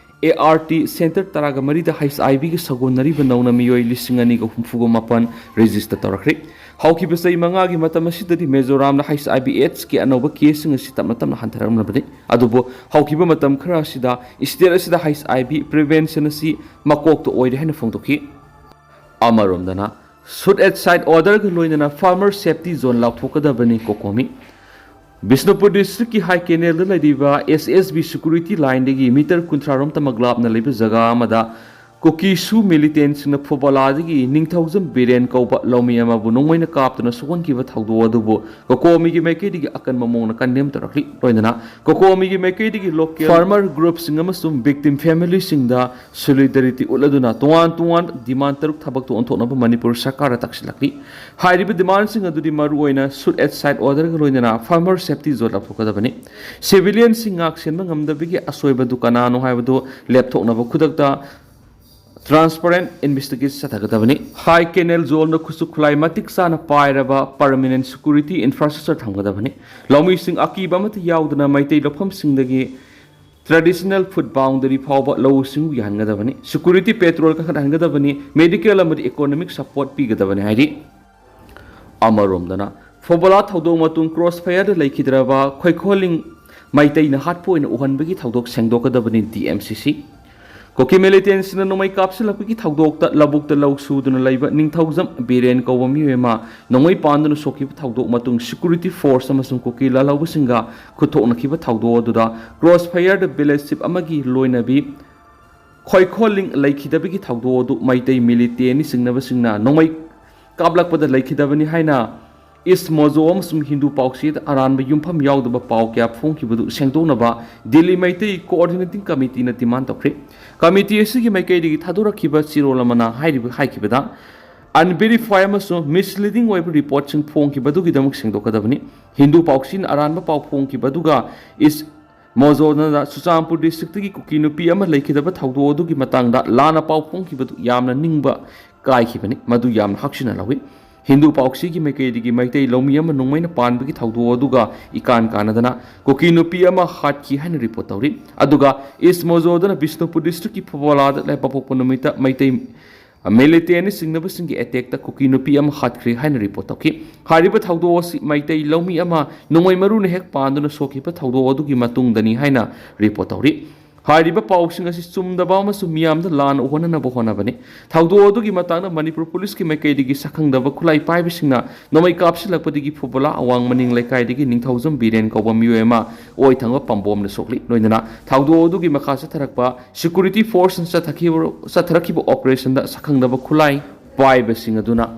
ꯑꯦ ꯑꯥꯔ ꯇꯤ ꯁꯦꯟꯇꯔ ꯇꯔꯥꯒ ꯃꯔꯤꯗ ꯍꯩꯆ ꯑꯥꯏ ꯚꯤꯒꯤ ꯁꯧꯒꯣꯟꯅꯔꯤꯕ ꯅꯧꯅ ꯃꯤꯑꯣꯏ ꯂꯤꯁꯤꯡ ꯑꯅꯤꯒ ꯍꯨꯝꯐꯨꯒ ꯃꯥꯄꯟ ꯔꯦꯖꯤꯁꯇꯔ ꯇꯧꯔꯛꯈ꯭ꯔꯦ꯫ ꯍꯧꯈꯤꯕ ꯆꯍꯤ ꯃꯉꯥꯒꯤ ꯃꯇꯝ ꯑꯁꯤꯗꯗꯤ ꯃꯤꯖꯣꯔꯥꯝꯗ ꯍꯩꯆ ꯑꯥꯏ ꯚꯤ ꯑꯦꯗꯁꯀꯤ ꯑꯅꯧꯕ ꯀꯦꯁꯁꯤꯡ ꯑꯁꯤ ꯇꯞꯅ ꯇꯞꯅ ꯍꯟꯊꯔꯛꯂꯕꯅꯤ꯫ ꯑꯗꯨꯕꯨ ꯍꯧꯈꯤꯕ ꯃꯇꯝ ꯈꯔ ꯑꯁꯤꯗ ꯁ꯭ꯇꯦꯠ ꯑꯁꯤꯗ ꯍꯩꯆ ꯑꯥꯏ ꯚꯤ ꯄ꯭ꯔꯤꯚꯦꯟꯁꯟ ꯑꯁꯤ ꯃꯀꯣꯛꯇ ꯑꯣꯏꯔꯦ ꯍꯥꯏꯅ ꯐꯣꯡꯗꯣꯛꯈꯤ꯫ ꯑꯃꯔꯣꯝꯗꯅ, ꯁꯨꯠ ꯑꯦꯠ ꯁꯥꯏꯠ ꯑꯣꯔꯗꯔꯒ ꯂꯣꯏꯅꯅ ꯐꯥꯔꯃꯔ ꯁꯦꯐꯇꯤ ꯖꯣꯟ ꯂꯥꯎꯊꯣꯛꯀꯗꯕꯅꯤ ꯀꯣꯀꯣꯃꯤ꯫ ꯕꯤꯁꯅꯨꯄꯨꯔ ꯗꯤꯁꯇ꯭ꯔꯤꯛꯀꯤ ꯍꯥꯏ ꯀꯦꯅꯦꯜꯗ ꯂꯩꯔꯤꯕ ꯑꯦꯁ ꯑꯦꯁ ꯕꯤ ꯁꯦꯀ꯭ꯌꯨꯔꯤꯇꯤ ꯂꯥꯏꯟꯗꯒꯤ ꯃꯤꯇꯔ ꯀꯨꯟꯊ꯭ꯔꯥ ꯔꯣꯝꯇꯃꯛ ꯂꯥꯞꯅ ꯂꯩꯕ ꯖꯒꯥ ꯑꯃꯗ ꯀꯨꯀꯤꯁꯨ ꯃꯤꯂꯤꯇꯦꯟꯁꯤꯡꯅ ꯐꯨꯕꯂꯥꯗꯒꯤ ꯅꯤꯡꯊꯧꯖꯝ ꯕꯤꯔꯦꯟ ꯀꯧꯕ ꯂꯧꯃꯤ ꯑꯃꯕꯨ ꯅꯣꯡꯃꯩꯅ ꯀꯥꯞꯇꯨꯅ ꯁꯣꯛꯍꯟꯈꯤꯕ ꯊꯧꯗꯣꯛ ꯑꯗꯨꯕꯨ ꯀꯣꯀꯣꯃꯤꯒꯤ ꯃꯥꯏꯀꯩꯗꯒꯤ ꯑꯀꯟꯕ ꯃꯑꯣꯡꯗ ꯀꯟꯗꯦꯝ ꯇꯧꯔꯛꯂꯤ꯫ ꯂꯣꯏꯅꯅ ꯀꯣꯀꯣꯃꯤꯒꯤ ꯃꯥꯏꯀꯩꯗꯒꯤ ꯂꯣꯀꯦꯜ ꯐꯥꯔꯃꯔ ꯒ꯭ꯔꯨꯞꯁꯤꯡ ꯑꯃꯁꯨꯡ ꯚꯤꯛꯇꯤꯝ ꯐꯦꯃꯤꯂꯤꯁꯤꯡꯗ ꯁꯣꯂꯤꯗꯔꯤꯇꯤ ꯎꯠꯂꯗꯨꯅ ꯇꯣꯉꯥꯟ ꯇꯣꯉꯥꯟꯕ ꯗꯤꯃꯥꯟ ꯇꯔꯨꯛ ꯊꯕꯛꯇ ꯑꯣꯟꯊꯣꯛꯅꯕ ꯃꯅꯤꯄꯨꯔ ꯁꯔꯀꯥꯔꯗ ꯇꯥꯛꯁꯤꯜꯂꯛꯂꯤ꯫ ꯍꯥꯏꯔꯤꯕ ꯗꯤꯃꯥꯟꯁꯤꯡ ꯑꯗꯨꯗꯤ ꯃꯔꯨꯑꯣꯏꯅ ꯁꯨꯠ ꯑꯦꯠ ꯁꯥꯏꯠ ꯑꯣꯔꯗꯔꯒ ꯂꯣꯏꯅꯅ ꯐꯥꯔꯃꯔ ꯁꯦꯐꯇꯤ ꯖꯣꯟ ꯂꯥꯎꯊꯣꯛꯀꯗꯕꯅꯤ꯫ ꯁꯤꯚꯤꯂꯤꯌꯟꯁꯤꯡ ꯉꯥꯛ ꯁꯦꯟꯕ ꯉꯝꯗꯕꯒꯤ ꯑꯁꯣꯏꯕꯗꯨ ꯀꯅꯥꯅꯣ ꯍꯥꯏꯕꯗꯨ ꯂꯦꯞꯊꯣꯛꯅꯕ ꯈꯨꯗꯛꯇ ꯇ꯭ꯔꯥꯟꯁꯄꯔꯦꯟ ꯏꯟꯚꯦꯁꯇꯤꯒꯦꯁꯟ ꯆꯠꯊꯒꯗꯕꯅꯤ꯫ ꯍꯥꯏ ꯀꯦꯅꯦꯜ ꯖꯣꯟꯗ ꯈꯨꯠꯁꯨ ꯈꯨꯠꯂꯥꯏ ꯃꯇꯤꯛ ꯆꯥꯅ ꯄꯥꯏꯔꯕ ꯄꯔꯃꯤꯅꯦꯟ ꯁꯦꯀ꯭ꯌꯨꯔꯤꯇꯤ ꯏꯟꯐ꯭ꯔꯥꯁ꯭ꯇ꯭ꯔꯛꯆꯔ ꯊꯝꯒꯗꯕꯅꯤ꯫ ꯂꯧꯃꯤꯁꯤꯡ ꯑꯀꯤꯕ ꯑꯃꯠꯇ ꯌꯥꯎꯗꯅ ꯃꯩꯇꯩ ꯂꯧꯐꯝꯁꯤꯡꯗꯒꯤ ꯇ꯭ꯔꯦꯗꯤꯁꯅꯦꯜ ꯐꯨꯗ ꯕꯥꯎꯟꯗꯔꯤ ꯐꯥꯎꯕ ꯂꯧꯎ ꯁꯤꯡꯎ ꯌꯥꯍꯟꯒꯗꯕꯅꯤ꯫ ꯁꯦꯀ꯭ꯌꯨꯔꯤꯇꯤ ꯄꯦꯇ꯭ꯔꯣꯜ ꯀꯟꯈꯠꯍꯟꯒꯗꯕꯅꯤ꯫ ꯃꯦꯗꯤꯀꯦꯜ ꯑꯃꯗꯤ ꯏꯀꯣꯅꯣꯃꯤꯛ ꯁꯄꯣꯔꯠ ꯄꯤꯒꯗꯕꯅꯤ ꯍꯥꯏꯔꯤ꯫ ꯑꯃꯔꯣꯝꯗꯅ, ꯐꯣꯕꯣꯂꯥ ꯊꯧꯗꯣꯛ ꯃꯇꯨꯡ ꯀ꯭ꯔꯣꯁ ꯐꯌꯔꯗ ꯂꯩꯈꯤꯗ꯭ꯔꯕ ꯈꯣꯏꯈꯣꯂꯤꯡ ꯃꯩꯇꯩꯅ ꯍꯥꯠꯄ ꯑꯣꯏꯅ ꯎꯍꯟꯕꯒꯤ ꯊꯧꯗꯣꯛ ꯁꯦꯡꯗꯣꯛꯀꯗꯕꯅꯤ ꯗꯤ ꯑꯦꯝ ꯁꯤ ꯁꯤ꯫ ꯀꯨꯀꯤ ꯃꯤꯂꯤꯇꯦꯟꯁꯤꯡꯅ ꯅꯣꯡꯃꯩ ꯀꯥꯞꯁꯤꯜꯂꯛꯄꯒꯤ ꯊꯧꯗꯣꯛꯇ ꯂꯧꯕꯨꯛꯇ ꯂꯧ ꯁꯨꯗꯨꯅ ꯂꯩꯕ ꯅꯤꯡꯊꯧꯖꯝ ꯕꯤꯔꯦꯟ ꯀꯧꯕ ꯃꯤꯑꯣꯏ ꯑꯃ ꯅꯣꯡꯃꯩ ꯄꯥꯟꯗꯨꯅ ꯁꯣꯛꯈꯤꯕ ꯊꯧꯗꯣꯛ ꯃꯇꯨꯡ ꯁꯦꯀ꯭ꯌꯨꯔꯤꯇꯤ ꯐꯣꯔꯁ ꯑꯃꯁꯨꯡ ꯀꯨꯀꯤ ꯂꯥꯜꯍꯧꯕꯁꯤꯡꯒ ꯈꯨꯠꯊꯣꯛꯅꯈꯤꯕ ꯊꯧꯗꯣꯛ ꯑꯗꯨꯗ ꯀ꯭ꯔꯣꯁ ꯐꯌꯔꯗ ꯚꯤꯂꯦꯖ ꯆꯤꯐ ꯑꯃꯒꯤ ꯂꯣꯏꯅꯕꯤ ꯈꯣꯏꯈꯣꯂꯤꯡ ꯂꯩꯈꯤꯗꯕꯒꯤ ꯊꯧꯗꯣꯛ ꯑꯗꯨ ꯃꯩꯇꯩ ꯃꯤꯂꯤꯇꯦꯟꯅꯤ ꯆꯤꯡꯅꯕꯁꯤꯡꯅ ꯅꯣꯡꯃꯩ ꯀꯥꯞꯂꯛꯄꯗ ꯂꯩꯈꯤꯗꯕꯅꯤ ꯍꯥꯏꯅ ꯏꯁ ꯃꯣꯖꯣ ꯑꯃꯁꯨꯡ ꯍꯤꯟꯗꯨ ꯄꯥꯎꯆꯦꯗ ꯑꯔꯥꯟꯕ ꯌꯨꯝꯐꯝ ꯌꯥꯎꯗꯕ ꯄꯥꯎ ꯀꯌꯥ ꯐꯣꯡꯈꯤꯕꯗꯨ ꯁꯦꯡꯗꯣꯛꯅꯕ ꯗꯤꯜꯂꯤ ꯃꯩꯇꯩ ꯀꯣꯑꯣꯔꯗꯤꯅꯦꯇꯤꯡ ꯀꯃꯤꯇꯤꯅ ꯗꯤꯃꯥꯟ ꯇꯧꯈ꯭ꯔꯦ꯫ ꯀꯃꯤꯇꯤ ꯑꯁꯤꯒꯤ ꯃꯥꯏꯀꯩꯗꯒꯤ ꯊꯥꯗꯣꯔꯛꯈꯤꯕ ꯆꯦꯔꯣꯜ ꯑꯃꯅ ꯍꯥꯏꯔꯤꯕ, ꯍꯥꯏꯈꯤꯕꯗ, ꯑꯟꯚꯦꯔꯤꯐꯥꯏ ꯑꯃꯁꯨꯡ ꯃꯤꯁꯂꯤꯗꯤꯡ ꯑꯣꯏꯕ ꯔꯤꯄꯣꯔꯠꯁꯤꯡ ꯐꯣꯡꯈꯤꯕꯗꯨꯒꯤꯗꯃꯛ ꯁꯦꯡꯗꯣꯛꯀꯗꯕꯅꯤ꯫ ꯍꯤꯟꯗꯨ ꯄꯥꯎꯆꯦꯅ ꯑꯔꯥꯟꯕ ꯄꯥꯎ ꯐꯣꯡꯈꯤꯕ ꯑꯗꯨꯒ ꯏꯁ ꯃꯣꯖꯣꯅꯗ ꯆꯨꯔꯆꯥꯟꯄꯨꯔ ꯗꯤꯁꯇ꯭ꯔꯤꯛꯇꯒꯤ ꯀꯨꯀꯤ ꯅꯨꯄꯤ ꯑꯃ ꯂꯩꯈꯤꯗꯕ ꯊꯧꯗꯣꯛ ꯑꯗꯨꯒꯤ ꯃꯇꯥꯡꯗ ꯂꯥꯟꯅ ꯄꯥꯎ ꯐꯣꯡꯈꯤꯕꯗꯨ ꯌꯥꯝꯅ ꯅꯤꯡꯕ ꯀꯥꯏꯈꯤꯕꯅꯤ꯫ ꯃꯗꯨ ꯌꯥꯝꯅ ꯍꯛꯆꯤꯟꯅ ꯂꯧꯏ꯫ ꯍꯤꯟꯗꯨ ꯄꯥꯎꯆꯦꯒꯤ ꯃꯥꯏꯀꯩꯗꯒꯤ ꯃꯩꯇꯩ ꯂꯧꯃꯤ ꯑꯃ ꯅꯣꯡꯃꯩꯅ ꯄꯥꯟꯕꯒꯤ ꯊꯧꯗꯣꯛ ꯑꯗꯨꯒ ꯏꯀꯥꯟ ꯀꯥꯟꯅꯗꯅ ꯀꯨꯀꯤ ꯅꯨꯄꯤ ꯑꯃ ꯍꯥꯠꯈꯤ ꯍꯥꯏꯅ ꯔꯤꯄꯣꯔꯠ ꯇꯧꯔꯤ꯫ ꯑꯗꯨꯒ ꯏꯁ ꯃꯣꯖꯣꯗꯅ ꯕꯤꯁꯅꯨꯄꯨꯔ ꯗꯤꯁꯇ꯭ꯔꯤꯛꯀꯤ ꯐꯣꯕꯣꯂꯥꯗ ꯂꯩꯕꯥꯛꯄꯣꯛꯄ ꯅꯨꯃꯤꯠꯇ ꯃꯩꯇꯩ ꯃꯤꯂꯤꯇꯦꯟꯅ ꯆꯤꯡꯅꯕꯁꯤꯡꯒꯤ ꯑꯦꯇꯦꯛꯇ ꯀꯨꯀꯤ ꯅꯨꯄꯤ ꯑꯃ ꯍꯥꯠꯈ꯭ꯔꯦ ꯍꯥꯏꯅ ꯔꯤꯄꯣꯔꯠ ꯇꯧꯈꯤ꯫ ꯍꯥꯏꯔꯤꯕ ꯊꯧꯗꯣꯛ ꯑꯁꯤ ꯃꯩꯇꯩ ꯂꯧꯃꯤ ꯑꯃ ꯅꯣꯡꯃꯩ ꯃꯔꯨꯅ ꯍꯦꯛ ꯄꯥꯟꯗꯨꯅ ꯁꯣꯛꯈꯤꯕ ꯊꯧꯗꯣꯛ ꯑꯗꯨꯒꯤ ꯃꯇꯨꯡꯗꯅꯤ ꯍꯥꯏꯅ ꯔꯤꯄꯣꯔꯠ ꯇꯧꯔꯤ꯫ ꯍꯥꯏꯔꯤꯕ ꯄꯥꯎꯁꯤꯡ ꯑꯁꯤ ꯆꯨꯝꯗꯕ ꯑꯃꯁꯨꯡ ꯃꯤꯌꯥꯝꯗ ꯂꯥꯟꯅ ꯎꯍꯟꯅꯅꯕ ꯍꯣꯠꯅꯕꯅꯤ꯫ ꯊꯧꯗꯣꯛ ꯑꯗꯨꯒꯤ ꯃꯇꯥꯡꯗ ꯃꯅꯤꯄꯨꯔ ꯄꯨꯂꯤꯁꯀꯤ ꯃꯥꯏꯀꯩꯗꯒꯤ ꯁꯛꯈꯪꯗꯕ ꯈꯨꯠꯂꯥꯏ ꯄꯥꯏꯕꯁꯤꯡꯅ ꯅꯣꯡꯃꯩ ꯀꯥꯞꯁꯤꯜꯂꯛꯄꯗꯒꯤ ꯐꯨꯕꯂꯥ ꯑꯋꯥꯡ ꯃꯅꯤꯡ ꯂꯩꯀꯥꯏꯗꯒꯤ ꯅꯤꯡꯊꯧꯖꯝ ꯕꯤꯔꯦꯟ ꯀꯧꯕ ꯃꯤꯑꯣꯏ ꯑꯃ ꯑꯣꯏ ꯊꯪꯕ ꯄꯥꯝꯕꯣꯝꯗ ꯁꯣꯛꯂꯤ꯫ ꯂꯣꯏꯅꯅ ꯊꯧꯗꯣꯛ ꯑꯗꯨꯒꯤ ꯃꯈꯥ ꯆꯠꯊꯔꯛꯄ ꯁꯦꯀ꯭ꯌꯨꯔꯤꯇꯤ ꯐꯣꯔꯁꯅ ꯆꯠꯊꯈꯤꯕ, ꯆꯠꯊꯔꯛꯈꯤꯕ ꯑꯣꯄꯔꯦꯁꯟꯗ ꯁꯛꯈꯪꯗꯕ ꯈꯨꯠꯂꯥꯏ ꯄꯥꯏꯕꯁꯤꯡ ꯑꯗꯨꯅ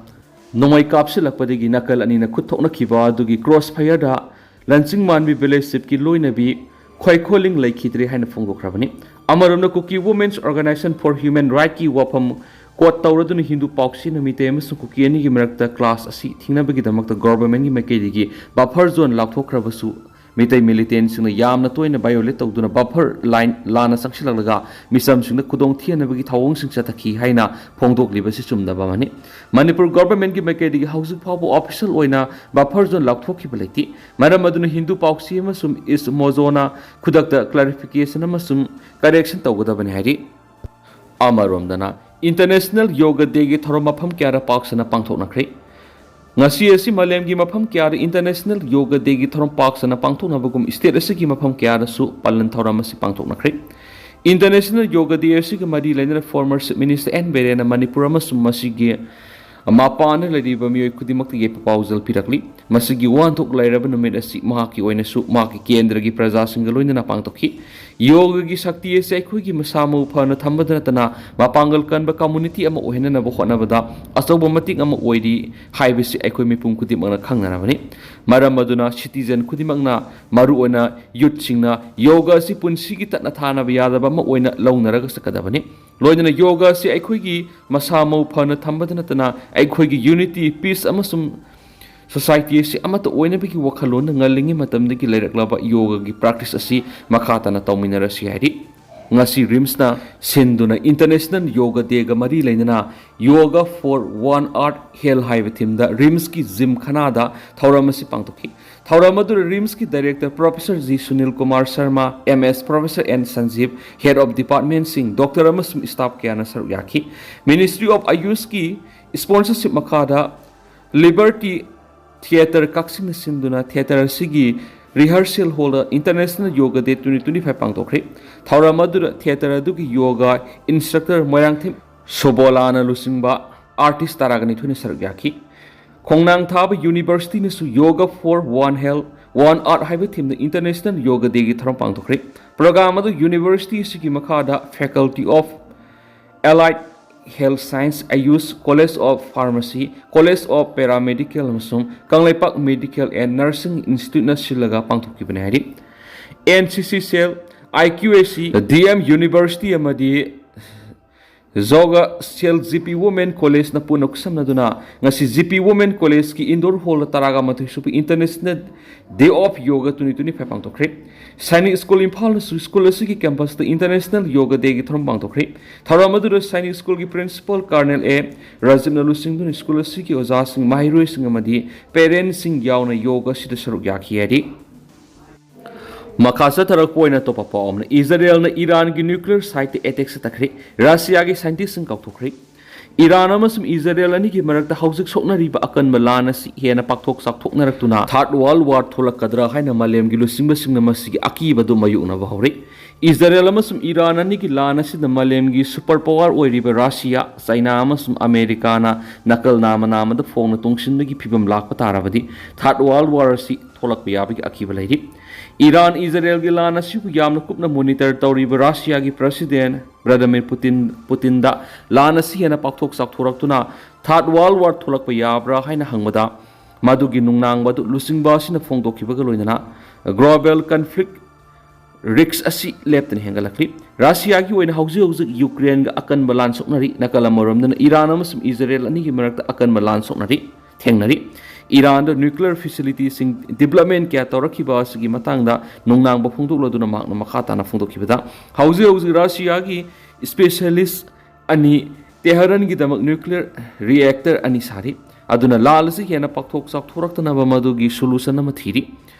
ꯅꯣꯡꯃꯩ ꯀꯥꯞꯁꯤꯜꯂꯛꯄꯗꯒꯤ ꯅꯥꯀꯜ ꯑꯅꯤꯅ ꯈꯨꯠ ꯊꯣꯛꯅꯈꯤꯕ ꯑꯗꯨꯒꯤ ꯀ꯭ꯔꯣꯁ ꯐꯥꯌꯔꯗ ꯂꯟꯆꯤꯡꯃꯥꯟꯕꯤ ꯚꯤꯂꯦꯖ ꯆꯤꯞꯀꯤ ꯂꯣꯏꯅꯕꯤ ꯈ꯭ꯋꯥꯏꯈꯣꯂꯤꯡ ꯂꯩꯈꯤꯗ꯭ꯔꯦ ꯍꯥꯏꯅ ꯐꯣꯡꯗꯣꯛꯈ꯭ꯔꯕꯅꯤ꯫ ꯑꯃꯔꯣꯝꯗ ꯀꯨꯀꯤ Women's Organisation for Human Rightꯀꯤ ꯋꯥꯐꯝ ꯀꯣꯠ ꯇꯧꯔꯗꯨꯅ ꯍꯤꯟꯗꯨ ꯄꯥꯎꯁꯤꯅ ꯃꯤꯇꯩ ꯑꯃꯁꯨꯡ ꯀꯨꯀꯤ ꯑꯅꯤꯒꯤ ꯃꯔꯛꯇ ꯀ꯭ꯂꯥꯁ ꯑꯁꯤ ꯊꯤꯡꯅꯕꯒꯤꯗꯃꯛꯇ ꯒꯣꯚꯔꯟꯃꯦꯟꯠꯀꯤ ꯃꯥꯏꯀꯩꯗꯒꯤ ꯕꯐꯔ ꯖꯣꯟ ꯂꯥꯎꯊꯣꯛꯈ꯭ꯔꯕꯁꯨ ꯃꯤꯇꯩ ꯃꯤꯂꯤꯇꯦꯟꯁꯤꯡꯅ ꯌꯥꯝꯅ ꯇꯣꯏꯅ ꯚꯥꯏꯑꯣꯂꯦꯠ ꯇꯧꯗꯨꯅ ꯕꯐꯔ ꯂꯥꯏꯟ ꯂꯥꯟꯅ ꯆꯪꯁꯤꯜꯂꯛꯂꯒ ꯃꯤꯆꯝꯁꯤꯡꯗ ꯈꯨꯗꯣꯡ ꯊꯤꯍꯟꯅꯕꯒꯤ ꯊꯧꯑꯣꯡꯁꯤꯡ ꯆꯠꯊꯈꯤ ꯍꯥꯏꯅ ꯐꯣꯡꯗꯣꯛꯂꯤꯕꯁꯤ ꯆꯨꯝꯗꯕ ꯑꯃꯅꯤ꯫ ꯃꯅꯤꯄꯨꯔ ꯒꯣꯚꯔꯟꯃꯦꯟꯠꯀꯤ ꯃꯥꯏꯀꯩꯗꯒꯤ ꯍꯧꯖꯤꯛ ꯐꯥꯎꯕ ꯑꯣꯐꯤꯁꯤꯌꯦꯜ ꯑꯣꯏꯅ ꯕꯐꯔ ꯖꯣꯟ ꯂꯥꯎꯊꯣꯛꯈꯤꯕ ꯂꯩꯇꯦ꯫ ꯃꯔꯝ ꯑꯗꯨꯅ ꯍꯤꯟꯗꯨ ꯄꯥꯎꯁꯤ ꯑꯃꯁꯨꯡ ꯏꯁ ꯃꯣꯖꯣꯅ ꯈꯨꯗꯛꯇ ꯀ꯭ꯂꯥꯔꯤꯐꯤꯀꯦꯁꯟ ꯑꯃꯁꯨꯡ ꯀꯔꯦꯛꯁꯟ ꯇꯧꯒꯗꯕꯅꯤ ꯍꯥꯏꯔꯤ꯫ ꯑꯃꯔꯣꯝꯗꯅ ꯏꯟꯇꯔꯅꯦꯁꯅꯦꯜ ꯌꯣꯒ ꯗꯦꯒꯤ ꯊꯧꯔꯝ ꯃꯐꯝ ꯀꯌꯥꯗ ꯄꯥꯛ ꯁꯟꯅ ꯄꯥꯡꯊꯣꯛꯅꯈ꯭ꯔꯦ꯫ ꯉꯁꯤ ꯑꯁꯤ ꯃꯥꯂꯦꯝꯒꯤ ꯃꯐꯝ ꯀꯌꯥꯗ ꯏꯟꯇꯔꯅꯦꯁꯅꯦꯜ ꯌꯣꯒ ꯗꯦꯒꯤ ꯊꯧꯔꯝ ꯄꯥꯛ ꯁꯟꯅ ꯄꯥꯡꯊꯣꯛꯅꯕꯒꯨꯝ ꯁ꯭ꯇꯦꯠ ꯑꯁꯤꯒꯤ ꯃꯐꯝ ꯀꯌꯥꯗꯁꯨ ꯄꯥꯂꯟ ꯊꯧꯔꯝ ꯑꯁꯤ ꯄꯥꯡꯊꯣꯛꯅꯈ꯭ꯔꯦ꯫ ꯏꯟꯇꯔꯅꯦꯁꯅꯦꯜ ꯌꯣꯒ ꯗꯦ ꯑꯁꯤꯒ ꯃꯔꯤ ꯂꯩꯅꯅ ꯐꯣꯔꯃꯔ ꯆꯤꯐ ꯃꯤꯅꯤꯁꯇꯔ ꯑꯦꯟ ꯕꯤꯔꯦꯟꯅ ꯃꯅꯤꯄꯨꯔ ꯑꯃꯁꯨꯡ ꯃꯁꯤꯒꯤ ꯃꯄꯥꯟꯗ ꯂꯩꯔꯤꯕ ꯃꯤꯑꯣꯏ ꯈꯨꯗꯤꯡꯃꯛꯇ ꯌꯥꯏꯐ ꯄꯥꯎꯖꯦꯜ ꯄꯤꯔꯛꯂꯤ꯫ ꯃꯁꯤꯒꯤ ꯋꯥꯍꯟꯊꯣꯛ ꯂꯩꯔꯕ ꯅꯨꯃꯤꯠ ꯑꯁꯤ ꯃꯍꯥꯛꯀꯤ ꯑꯣꯏꯅꯁꯨ ꯃꯍꯥꯛꯀꯤ ꯀꯦꯟꯗ꯭ꯔꯒꯤ ꯄ꯭ꯔꯖꯥꯁꯤꯡꯒ ꯂꯣꯏꯅꯅ ꯄꯥꯡꯊꯣꯛꯈꯤ꯫ ꯌꯣꯒꯒꯤ ꯁꯛꯇꯤ ꯑꯁꯤ ꯑꯩꯈꯣꯏꯒꯤ ꯃꯁꯥ ꯃꯎ ꯐꯅ ꯊꯝꯕꯗ ꯅꯠꯇꯅ ꯃꯄꯥꯡꯒꯜ ꯀꯟꯕ ꯀꯝꯃꯨꯅꯤꯇꯤ ꯑꯃ ꯑꯣꯏꯍꯟꯅꯅꯕ ꯍꯣꯠꯅꯕꯗ ꯑꯆꯧꯕ ꯃꯇꯦꯡ ꯑꯃ ꯑꯣꯏꯔꯤ ꯍꯥꯏꯕꯁꯤ ꯑꯩꯈꯣꯏ ꯃꯤꯄꯨꯝ ꯈꯨꯗꯤꯡꯃꯛꯅ ꯈꯪꯅꯔꯕꯅꯤ꯫ ꯃꯔꯝ ꯑꯗꯨꯅ ꯁꯤꯇꯤꯖꯟ ꯈꯨꯗꯤꯡꯃꯛꯅ, ꯃꯔꯨꯑꯣꯏꯅ ꯌꯨꯠꯁꯤꯡꯅ, ꯌꯣꯒ ꯑꯁꯤ ꯄꯨꯟꯁꯤꯒꯤ ꯇꯠꯅ ꯊꯥꯅꯕ ꯌꯥꯗꯕ ꯑꯃ ꯑꯣꯏꯅ ꯂꯧꯅꯔꯒ ꯆꯠꯀꯗꯕꯅꯤ꯫ ꯂꯣꯏꯅꯅ ꯌꯣꯒ ꯑꯁꯤ ꯑꯩꯈꯣꯏꯒꯤ ꯃꯁꯥ ꯃꯎ ꯐꯅ ꯊꯝꯕꯗ ꯅꯠꯇꯅ ꯑꯩꯈꯣꯏꯒꯤ ꯌꯨꯅꯤꯇꯤ, ꯄꯤꯁ ꯑꯃꯁꯨꯡ ꯁꯣꯁꯥꯏꯇꯤ ꯑꯁꯤ ꯑꯃꯠꯇ ꯑꯣꯏꯅꯕꯒꯤ ꯋꯥꯈꯜꯂꯣꯟꯗ ꯉꯜꯂꯤꯉꯩ ꯃꯇꯝꯗꯒꯤ ꯂꯩꯔꯛꯂꯕ ꯌꯣꯒꯒꯤ ꯄ꯭ꯔꯥꯛꯇꯤꯁ ꯑꯁꯤ ꯃꯈꯥ ꯇꯥꯅ ꯇꯧꯃꯤꯟꯅꯔꯁꯤ ꯍꯥꯏꯔꯤ꯫ ꯉꯁꯤ ꯔꯤꯝꯁꯅ ꯁꯤꯟꯗꯨꯅ International Yoga Dayꯒ ꯃꯔꯤ ꯂꯩꯅꯅ Yoga for One Earth Health ꯍꯥꯏꯕ themeꯗ ꯔꯤꯝꯁꯀꯤ ꯖꯤꯝ ꯈꯅꯥꯗ ꯊꯧꯔꯝ ꯑꯁꯤ ꯄꯥꯡꯊꯣꯛꯈꯤ꯫ ꯊꯧꯔꯝ ꯑꯗꯨꯗ ꯔꯤꯝꯁꯀꯤ director Professor G Sunil Kumar Sharma, M S Professor N ꯁꯟꯖꯤꯞ, head of departmentꯁꯤꯡ, doctor ꯑꯃꯁꯨꯡ staff ꯀꯌꯥꯅ ꯁꯔꯨꯛ ꯌꯥꯈꯤ꯫ Ministry of Ayushꯀꯤ sponsorship ꯃꯈꯥꯗ Liberty Theatre ꯀꯛꯆꯤꯡꯅ ꯁꯤꯟꯗꯨꯅ theatre ꯑꯁꯤꯒꯤ rehearsal hallꯗ International Yoga Day twenty twenty-five ꯄꯥꯡꯊꯣꯛꯈ꯭ꯔꯦ꯫ ꯊꯧꯔꯝ ꯑꯗꯨꯗ theatre ꯑꯗꯨꯒꯤ yoga instructor ꯃꯣꯏꯔꯥꯡꯊꯦꯝ ꯁꯣꯕꯣꯂꯥꯅ ꯂꯨꯆꯤꯡꯕ artist ꯇꯔꯥꯒ ꯅꯤꯊꯣꯏꯅ ꯁꯔꯨꯛ ꯌꯥꯈꯤ꯫ ꯈꯣꯡꯅꯥꯡ ꯊꯥꯕ universityꯅꯁꯨ Yoga for One Health, One Earth ꯍꯥꯏꯕ themeꯗ International Yoga Dayꯒꯤ ꯊꯧꯔꯝ ꯄꯥꯡꯊꯣꯛꯈ꯭ꯔꯦ꯫ Program ꯑꯗꯨ university ꯑꯁꯤꯒꯤ ꯃꯈꯥꯗ Faculty of Allied Health Science, Ayush, College of Pharmacy, College of Paramedical ꯑꯃꯁꯨꯡ ꯀꯪꯂꯩꯄꯥꯛ Medical and Nursing Instituteꯅ ꯁꯤꯜꯂꯒ ꯄꯥꯡꯊꯣꯛꯈꯤꯕꯅꯤ ꯍꯥꯏꯔꯤ꯫ N C C cell, I Q A C, D M University ꯑꯃꯗꯤ Yoga Cell G P Women Collegeꯅ ꯄꯨꯟꯅ ꯈꯨꯠꯁꯝꯅꯗꯨꯅ ꯉꯁꯤ G P Women Collegeꯀꯤ indoor hallꯗ ꯇꯔꯥꯒ ꯃꯥꯊꯣꯏ ꯁꯨꯕ International Day of Yoga twenty twenty-five ꯄꯥꯡꯊꯣꯛꯈ꯭ꯔꯦ꯫ ꯁꯥꯏꯅꯤꯛ ꯁ꯭ꯀꯨꯜ ꯏꯝꯐꯥꯜꯅꯁꯨ ꯁ꯭ꯀꯨꯜ ꯑꯁꯤꯒꯤ campusꯇ International Yoga Dayꯒꯤ ꯊꯧꯔꯝ ꯄꯥꯡꯊꯣꯛꯈ꯭ꯔꯦ꯫ ꯊꯧꯔꯝ ꯑꯗꯨꯗ ꯁꯥꯏꯅꯤꯛ ꯁ꯭ꯀꯨꯜꯒꯤ principal Colonel A ꯔꯥꯖꯤꯞꯅ ꯂꯨꯆꯤꯡꯗꯨꯅ ꯁ꯭ꯀꯨꯜ ꯑꯁꯤꯒꯤ ꯑꯣꯖꯥꯁꯤꯡ, ꯃꯍꯩꯔꯣꯏꯁꯤꯡ ꯑꯃꯗꯤ parentꯁꯤꯡ ꯌꯥꯎꯅ yoga ꯑꯁꯤꯗ ꯁꯔꯨꯛ ꯌꯥꯈꯤ ꯍꯥꯏꯔꯤ꯫ ꯃꯈꯥ ꯆꯠꯊꯔꯛꯄ ꯑꯣꯏꯅ ꯑꯇꯣꯞꯄ ꯄꯥꯎ ꯑꯃꯅ, ꯏꯖꯔꯦꯜꯅ ꯏꯔꯥꯟꯒꯤ nuclear siteꯇ attack ꯆꯠꯊꯈ꯭ꯔꯦ꯫ ꯔꯁꯤꯌꯥꯒꯤ scientistꯁꯤꯡ ꯀꯥꯎꯊꯣꯛꯈ꯭ꯔꯦ꯫ ꯏꯔꯥꯟ ꯑꯃꯁꯨꯡ ꯏꯖꯔꯦꯜ ꯑꯅꯤꯒꯤ ꯃꯔꯛꯇ ꯍꯧꯖꯤꯛ ꯁꯣꯛꯅꯔꯤꯕ ꯑꯀꯟꯕ ꯂꯥꯟ ꯑꯁꯤ ꯍꯦꯟꯅ ꯄꯥꯛꯊꯣꯛ ꯆꯥꯎꯊꯣꯛꯅꯔꯛꯇꯨꯅ Third World War ꯊꯣꯛꯂꯛꯀꯗ꯭ꯔꯥ ꯍꯥꯏꯅ ꯃꯥꯂꯦꯝꯒꯤ ꯂꯨꯆꯤꯡꯕꯁꯤꯡꯅ ꯃꯁꯤꯒꯤ ꯑꯀꯤꯕꯗꯨ ꯃꯥꯌꯣꯛꯅꯕ ꯍꯧꯔꯦ꯫ ꯏꯖꯔꯦꯜ ꯑꯃꯁꯨꯡ ꯏꯔꯥꯟ ꯑꯅꯤꯒꯤ ꯂꯥꯟ ꯑꯁꯤꯗ ꯃꯥꯂꯦꯝꯒꯤ super power ꯑꯣꯏꯔꯤꯕ ꯔꯁꯤꯌꯥ, ꯆꯥꯏꯅꯥ ꯑꯃꯁꯨꯡ ꯑꯃꯦꯔꯤꯀꯥꯅ ꯅꯥꯀꯜ ꯅꯥꯝꯃ ꯅꯥꯝꯃꯗ ꯐꯣꯡꯅ ꯇꯣꯡꯁꯤꯟꯕꯒꯤ ꯐꯤꯚꯝ ꯂꯥꯛꯄ ꯇꯥꯔꯕꯗꯤ Third World War ꯑꯁꯤ ꯊꯣꯛꯂꯛꯄ ꯌꯥꯕꯒꯤ ꯑꯀꯤꯕ ꯂꯩꯔꯤ꯫ ꯏꯔꯥꯟ ꯏꯖꯔꯦꯜꯒꯤ ꯂꯥꯟ ꯑꯁꯤꯕꯨ ꯌꯥꯝꯅ ꯀꯨꯞꯅ monitor ꯇꯧꯔꯤꯕ ꯔꯁꯤꯌꯥꯒꯤ president ꯚ꯭ꯂꯥꯗꯤꯃꯤꯔ ꯄꯨꯇꯤꯟ, ꯄꯨꯇꯤꯟꯗ ꯂꯥꯟ ꯑꯁꯤ ꯍꯦꯟꯅ ꯄꯥꯛꯊꯣꯛ ꯆꯥꯎꯊꯣꯔꯛꯇꯨꯅ Third World War ꯊꯣꯛꯂꯛꯄ ꯌꯥꯕ꯭ꯔꯥ ꯍꯥꯏꯅ ꯍꯪꯕꯗ, ꯃꯗꯨꯒꯤ ꯅꯨꯡꯅꯥꯡꯕ ꯑꯗꯨ ꯂꯨꯆꯤꯡꯕ ꯑꯁꯤꯅ ꯐꯣꯡꯗꯣꯛꯈꯤꯕꯒ ꯂꯣꯏꯅꯅ global conflict risk ꯑꯁꯤ ꯂꯦꯞꯇꯅ ꯍꯦꯟꯒꯠꯂꯛꯂꯤ꯫ ꯔꯁꯤꯌꯥꯒꯤ ꯑꯣꯏꯅ ꯍꯧꯖꯤꯛ ꯍꯧꯖꯤꯛ ꯌꯨꯀ꯭ꯔꯦꯟꯒ ꯑꯀꯟꯕ ꯂꯥꯟ ꯁꯣꯛꯅꯔꯤ꯫ ꯅꯥꯀꯜ ꯑꯃꯔꯣꯝꯗꯅ ꯏꯔꯥꯟ ꯑꯃꯁꯨꯡ ꯏꯖꯔꯦꯜ ꯑꯅꯤꯒꯤ ꯃꯔꯛꯇ ꯑꯀꯟꯕ ꯂꯥꯟ ꯁꯣꯛꯅꯔꯤ, ꯊꯦꯡꯅꯔꯤ꯫ ꯏꯔꯥꯟꯗ nuclear facility ꯁꯤꯡ development ꯀꯌꯥ ꯇꯧꯔꯛꯈꯤꯕ ꯑꯁꯤꯒꯤ ꯃꯇꯥꯡꯗ ꯅꯨꯡꯅꯥꯡꯕ ꯐꯣꯡꯗꯣꯛꯂꯗꯨꯅ ꯃꯍꯥꯛꯅ ꯃꯈꯥ ꯇꯥꯅ ꯐꯣꯡꯗꯣꯛꯈꯤꯕꯗ, ꯍꯧꯖꯤꯛ ꯍꯧꯖꯤꯛ ꯔꯁꯤꯌꯥꯒꯤ specialist ꯑꯅꯤ ꯇꯦꯍꯔꯟꯒꯤꯗꯃꯛ nuclear reactor ꯑꯅꯤ ꯁꯥꯔꯤ꯫ ꯑꯗꯨꯅ ꯂꯥꯜ ꯑꯁꯤ ꯍꯦꯟꯅ ꯄꯥꯛꯊꯣꯛ ꯆꯥꯎꯊꯣꯔꯛꯇꯅꯕ ꯃꯗꯨꯒꯤ solution ꯑꯃ ꯊꯤꯔꯤ꯫